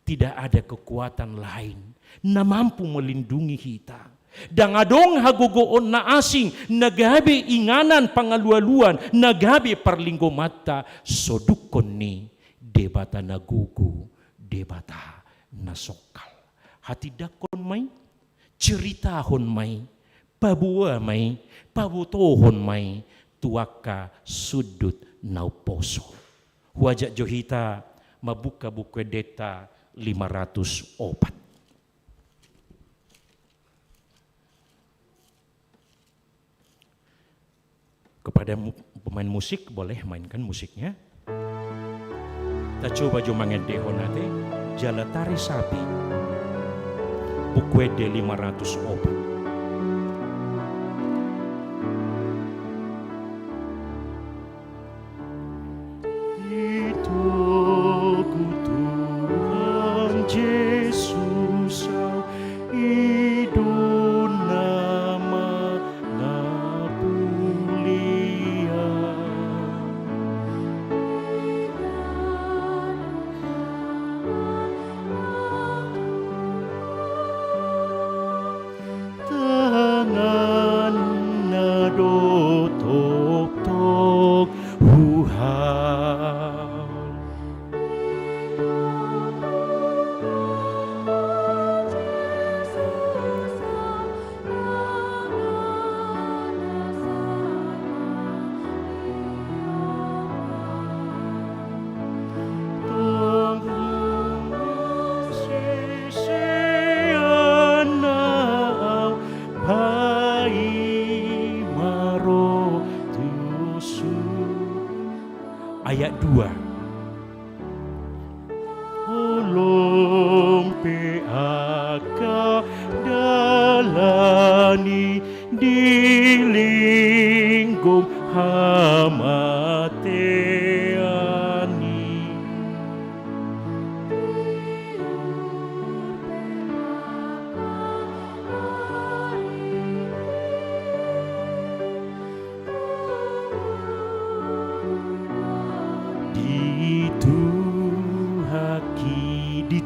Tidak ada kekuatan lain na mampu melindungi hita. Ndang adong hagogoon na asing na gabe inganan pangalualuan, na gabe parlinggomanta, sodukkon ni Debata na gogo, Debata na songkal. Hatindangkon ma i, ceritahon ma i, paboa ma i, pabotohon ma i tu angka sundut na umposo. Huajak jo hita mambuka Buku Endenta lima ratus opat. Kepada mu-, pemain musik, boleh mainkan musiknya. Tacoba jo mangendehon ate, jala taresapi Buku Ende lima ratus opat. Di togu Tuhan Jesus, i do na mangapulian.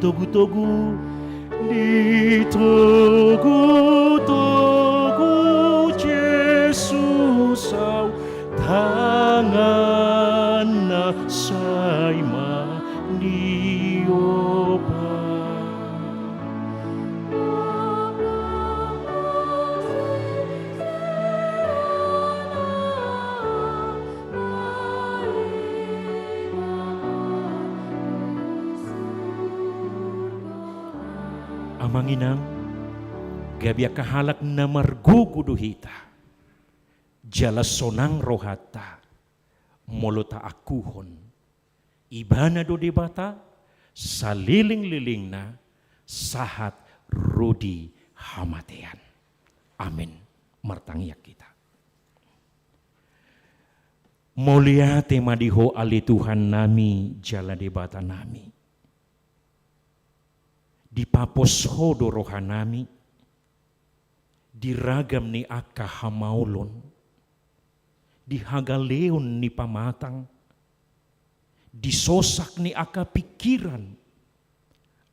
Togu-togu, ditogu-togu Jesus au, tanganna sai maniopat. Amang inang, gabe angka halak na margogo do hita, jala sonang rohanta molo taangkuhon Ibana do Debata saleleng-lelengna sahat ro di hamatean. Amen. Martangiang hita. Mauliate ma di Ho ale Tuhannami jala Debatanami. Dipapos Ho do rohanami di ragam ni angka hamaolon, di hagaleon ni pamatang, di sosak ni angka pingkiran,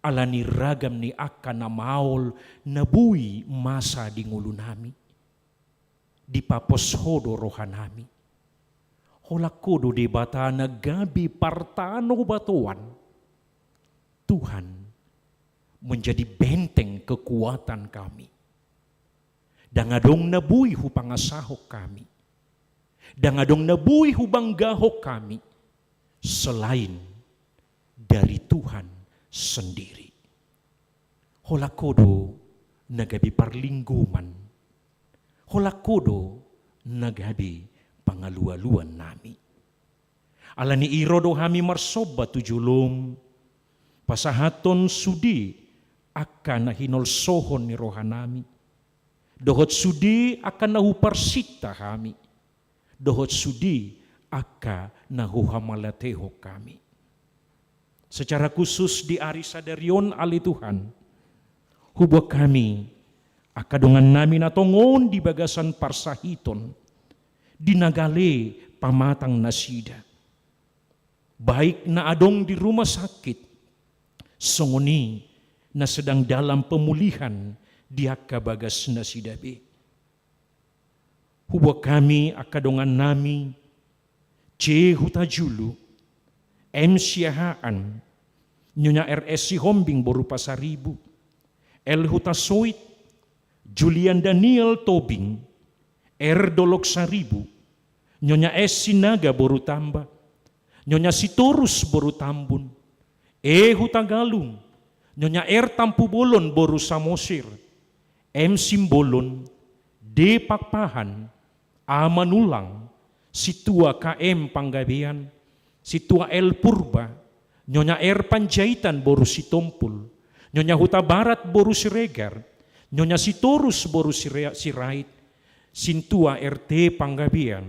ala ni ragam ni angka na maol na boi masa di ngolunami. Dipapos Ho do rohanami. Holan Ho do Debata na gabe partanobatoan. Tuhan, menjadi benteng kekuatan kami. Ndang adong na boi hupangasahon hami. Ndang adong na boi hubanggahon hami selain dari Tuhan sendiri. Holan Ho do na gabe parlinggoman. Holan Ho do na gabe pangalualuannami. Ala ni i ro do hami marsomba tu jolom, pasahathon sude angka na hinolsohon ni rohanami, dohot sude angka na huparsinta hami, dohot sude angka na huhamauliatehon hami. Secara khusus di ari sadari on ale Tuhan, huboan hami angka dongannami na tongon di bagasan parsahiton, di na gale pamatang nasida. Baik na adong di rumah sakit, songon i na sedang dalam pemulihan di angka bagas nasida be. Huboan hami angka dongannami, C Hutajulu, M Siahaan, Nyonya R S Sihombing boru Pasaribu, L Hutasoit, Julian Daniel Tobing, R Dolok Saribu, Nyonya S Sinaga boru Tamba, Nyonya Sitorus boru Tambun, E Hutagalung, Nyonya R Tampubolon boru Samosir, M Simbolon, D Pakpahan, A Manulang, Sintua K M Panggabean, Sintua L Purba, Nyonya R Panjaitan boru Sitompul, Nyonya Hutabarat boru Siregar, Nyonya Sitorus boru Sire-, Sirait, Sintua R T Panggabean,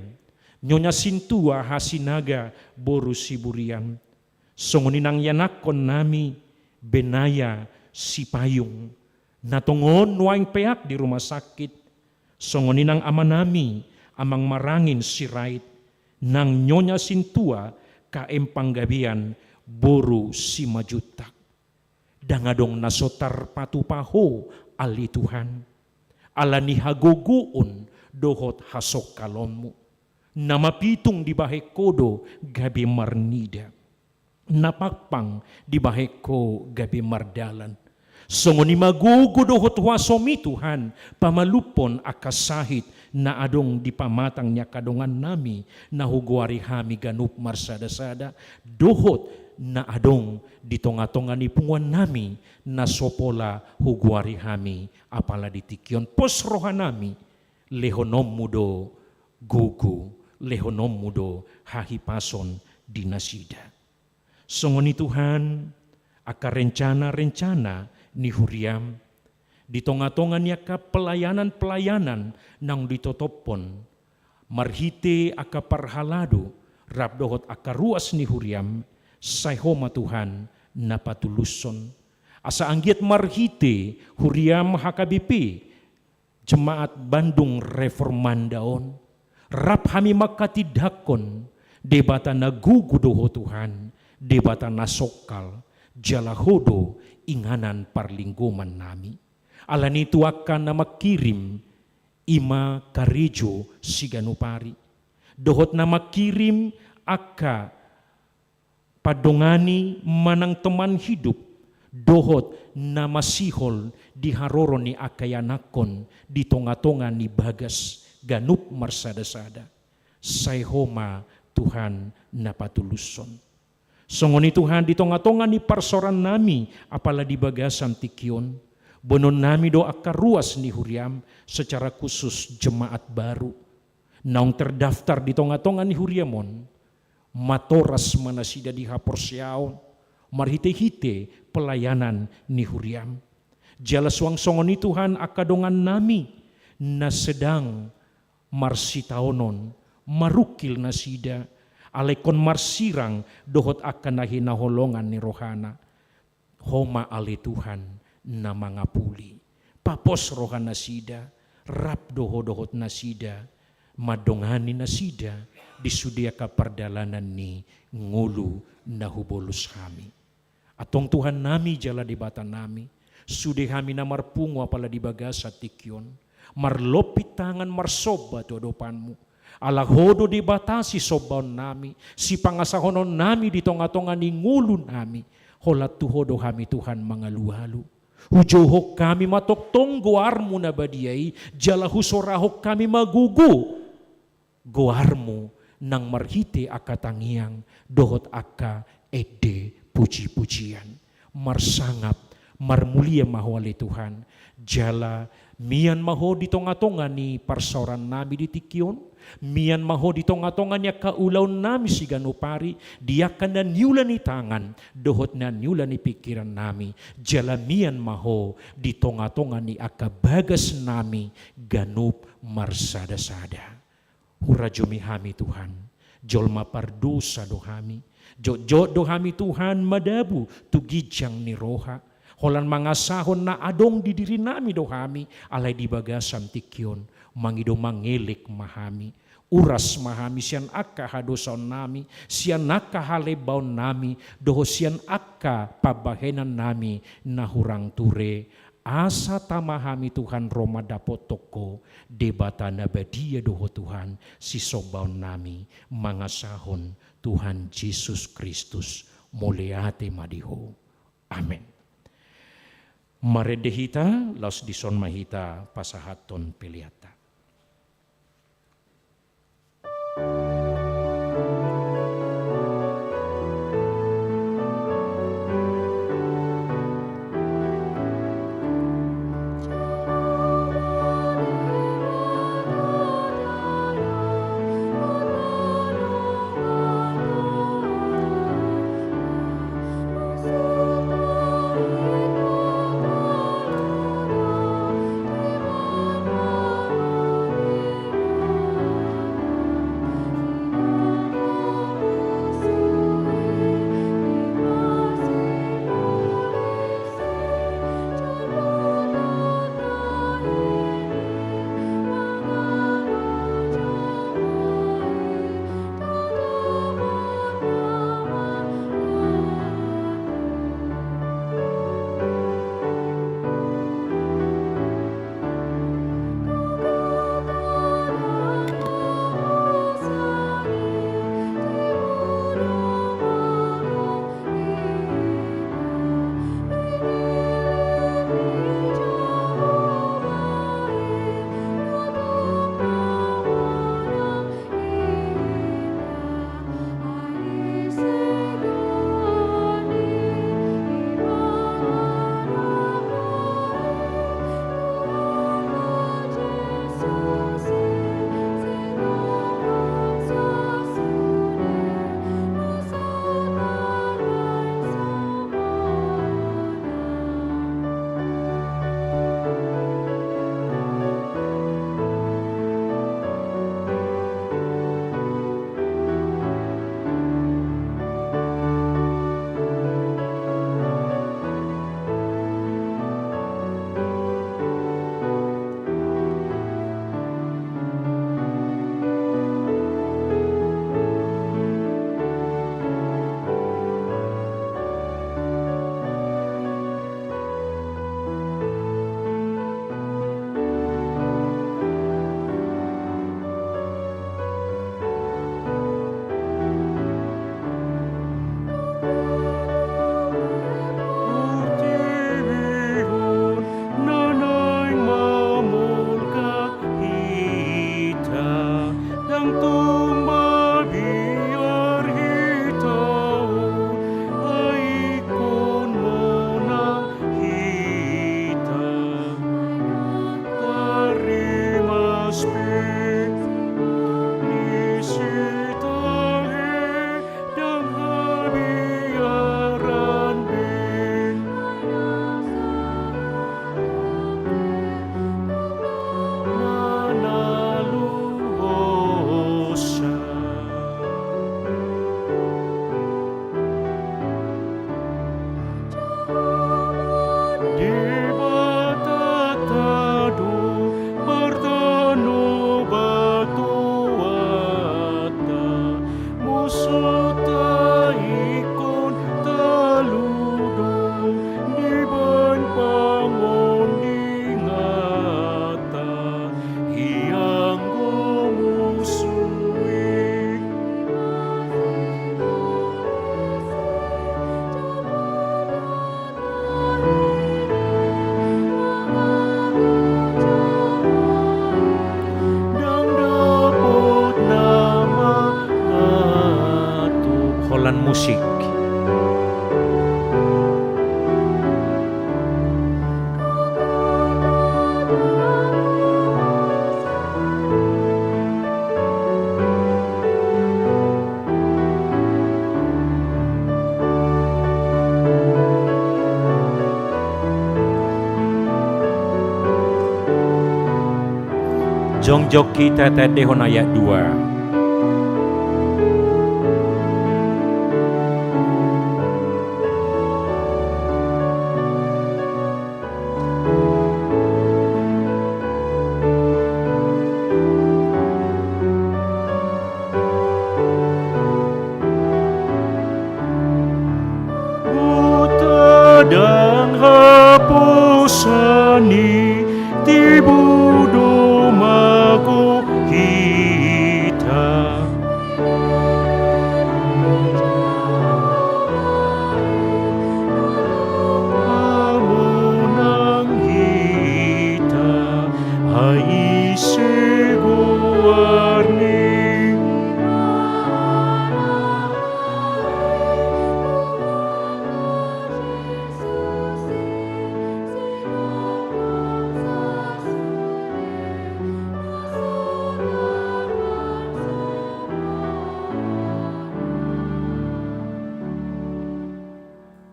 Nyonya Sintua H Sinaga boru Siburian. Songon i nang ianakkonnami Benaya Sipayung, na tongon nuaeng peak di rumah sakit. Songon i nang amanami Amang Marangin Sirait, nang Nyonya Sintua K M Panggabean boru Simanjuntak. Ndang adong na so tarpatupa Ho ale Tuhan, ala ni hagogoon dohot hasongkalonmu. Na mapitung dibahen Ho do gabe marnida, na pangpang dibahen Ho gabe mardalan. Songon i ma gogo dohot huasomi Tuhan, pamalumhon angka sahit na adong di pamatang ni angka dongannami na hugoari hami ganup marsadasada, dohot na adong di tongatonga ni punguannami na so pola hugoari hami apala di tingki on. Pos rohanami, lehononmu do gogo, lehononmu do hahipason di nasida. Songon i Tuhan, angka rencana-rencana ni huriam, di tongatonga ni angka pelayanan-pelayanan naung ditotophon, marhite angka parhalado, rap dohot angka ruas ni huriam, sai Ho ma Tuhan na patulushon. Asa anggiat marhite huriam H K B P, Jemaat Bandung Reformanda on, rap hami manghatindanghon, Debata na gogo do Ho Tuhan, Debata na songkal, Jala Ho do inganan parlinggoman nami. Alani i tu angka na mangkirim, i ma karejo siganup ari, dohot na mangkirim angka pandongani manang teman hidup, dohot na masihol di haroro ni angka ianakhon di tonga-tonga ni bagas ganup marsada-sada. Sai Ho ma Tuhan na patulushon. Songon i Tuhan, di tonga-tonga ni parsaoran nami, apala di bagasan tingki on, boanon nami do angka ruas ni huriam, secara khusus jemaat baru naung terdaftar di tonga-tonga ni huriam on. Matoras ma nasida di haporseaon marhite-hite pelayanan ni huriam. Jala suang songon i Tuhan, angka dongan nami na sedang marsitaonon, marungkil nasida, alai ingkon marsirang dohot angka na hinaholongan ni rohana. Ho ma ale Tuhan na mangapuli. Papos roha nasida, rap do Ho dohot nasida, mandongani nasida di sude angka pardalanan ni ngolu na hubolus hami. Antong Tuhan nami jala Debata nami, sude hami na marpungu apala di bagasan tingki on, marlompit tangan marsomba tu adopanmu. Ala Ho do Debata sisombaon nami, sipangasahonon nami di tonga-tonga ni ngolu nami. Holan tu Ho do hami Tuhan mangalualu. Hujouhon hami ma tongtong goarmu na badia i, jala husorahon hami ma gogo goarmu nang marhite angka tangiang dohot angka ende puji-pujian. Marsangap, marmulia ma Ho ale Tuhan. Jala mian ma Ho di tonga-tonga ni parsaoran nami di tingki on. Mian ma Ho di tonga-tonga ni angka ulaon nami siganup ari, di angka na niula ni tangan dohot na niula ni pingkiran nami. Jala mian ma Ho di tonga-tonga ni angka bagas nami ganup marsada-sada. Hurajumi hami Tuhan, jolma pardosa do hami. Jotjot do hami Tuhan madabu tu ginjang ni roha. Holan mangasahon na adong di diri nami do hami, alai di bagasan tingki on, mangido mangelek ma hami. Uras ma hami sian angka hadosaon nami, sian angka halembaon nami, dohot sian angka pambahenan nami na hurang ture. Asa tama hami Tuhan ro mandapothon Ho, Debata na badia do Ho Tuhan, sisombaon nami mangasahon Tuhan Jesus Kristus. Mauliate ma di Ho. Amen. Marende hita, laos dison ma hita pasahathon peleanta. Jongjong hita tandehon ayat dua. Hutadang haposan i, tibu do mago hita. Pamonang hita, ai ise goarni.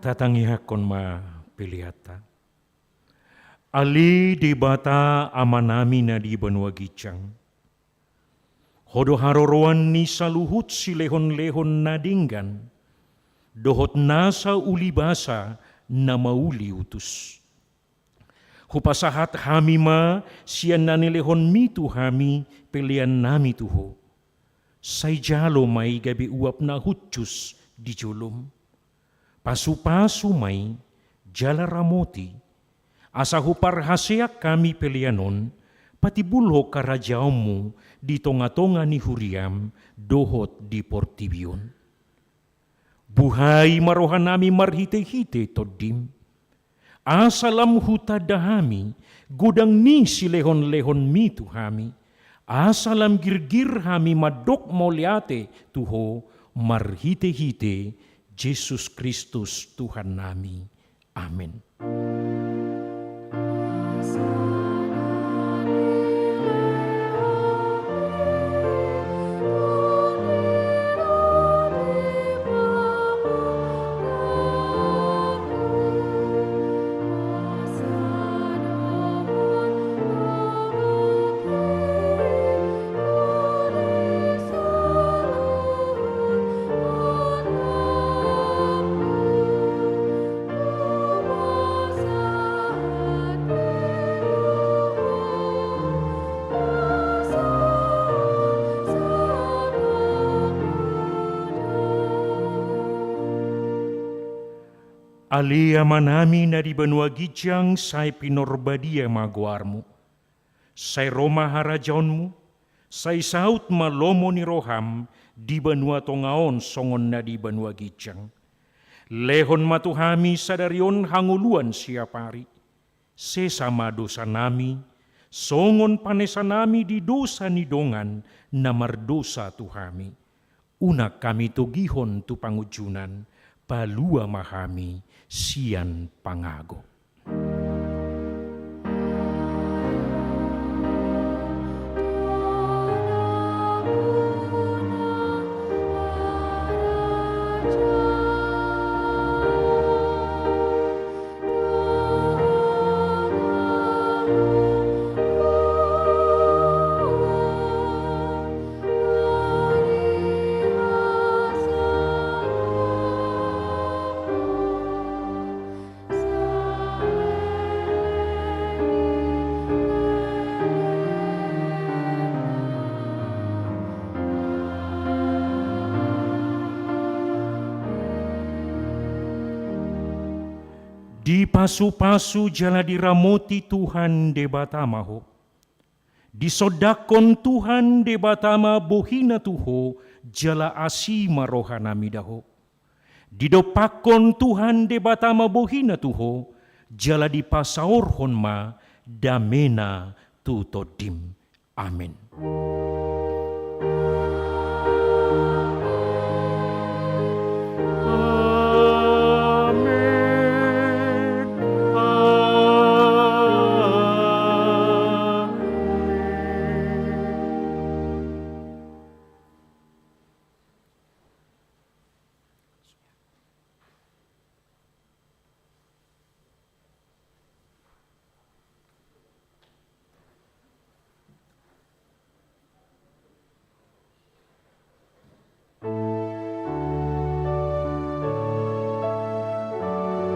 Tatangiangkon ma peleanta. Ale Debata Amanami na di banua ginjang, Ho do haroroan ni saluhut silehonlehon na denggan dohot nasa ulibasa na mauli utus. Hupasahat hami ma sian na nilehonmi tu hami peleannami tu Ho. Sai jalo ma i gabe uap na hushus di jolom. Pasupasu ma i jala ramoti, asa huparhaseang hami pelean on patimbulhon harajaonmu di tongatonga ni huriam dohot di portibi on. Buhai ma rohanami marhitehite Tondim, asa lam hutanda hami godang ni silehonlehonmi tu hami, asa lam girgir hami mandok mauliate tu Ho marhitehite Jesus Kristus Tuhannami. Amen. Ale Amanami na di banua ginjang, sai pinarbadia ma goarmu. Sai ro ma harajaonmu, sai saut ma lomo ni roham di banua tonga on songon na di banua ginjang. Lehon ma tu hami sadari on hangoluan siapari. Sesa ma dosanami, songon panesanami di dosa ni dongan na mardosa tu hami. Unang hami togihon tu pangunjunan, palua ma hami sian pangago. Dipasupasu jala diramoti Tuhan Debata ma ho. Disondangkon Tuhan Debata ma bohina tu ho, jala asi ma rohanami da ho. Didompakkon Tuhan Debata ma bohina tu ho, jala dipasaorhon ma damena tu tondim. Amen.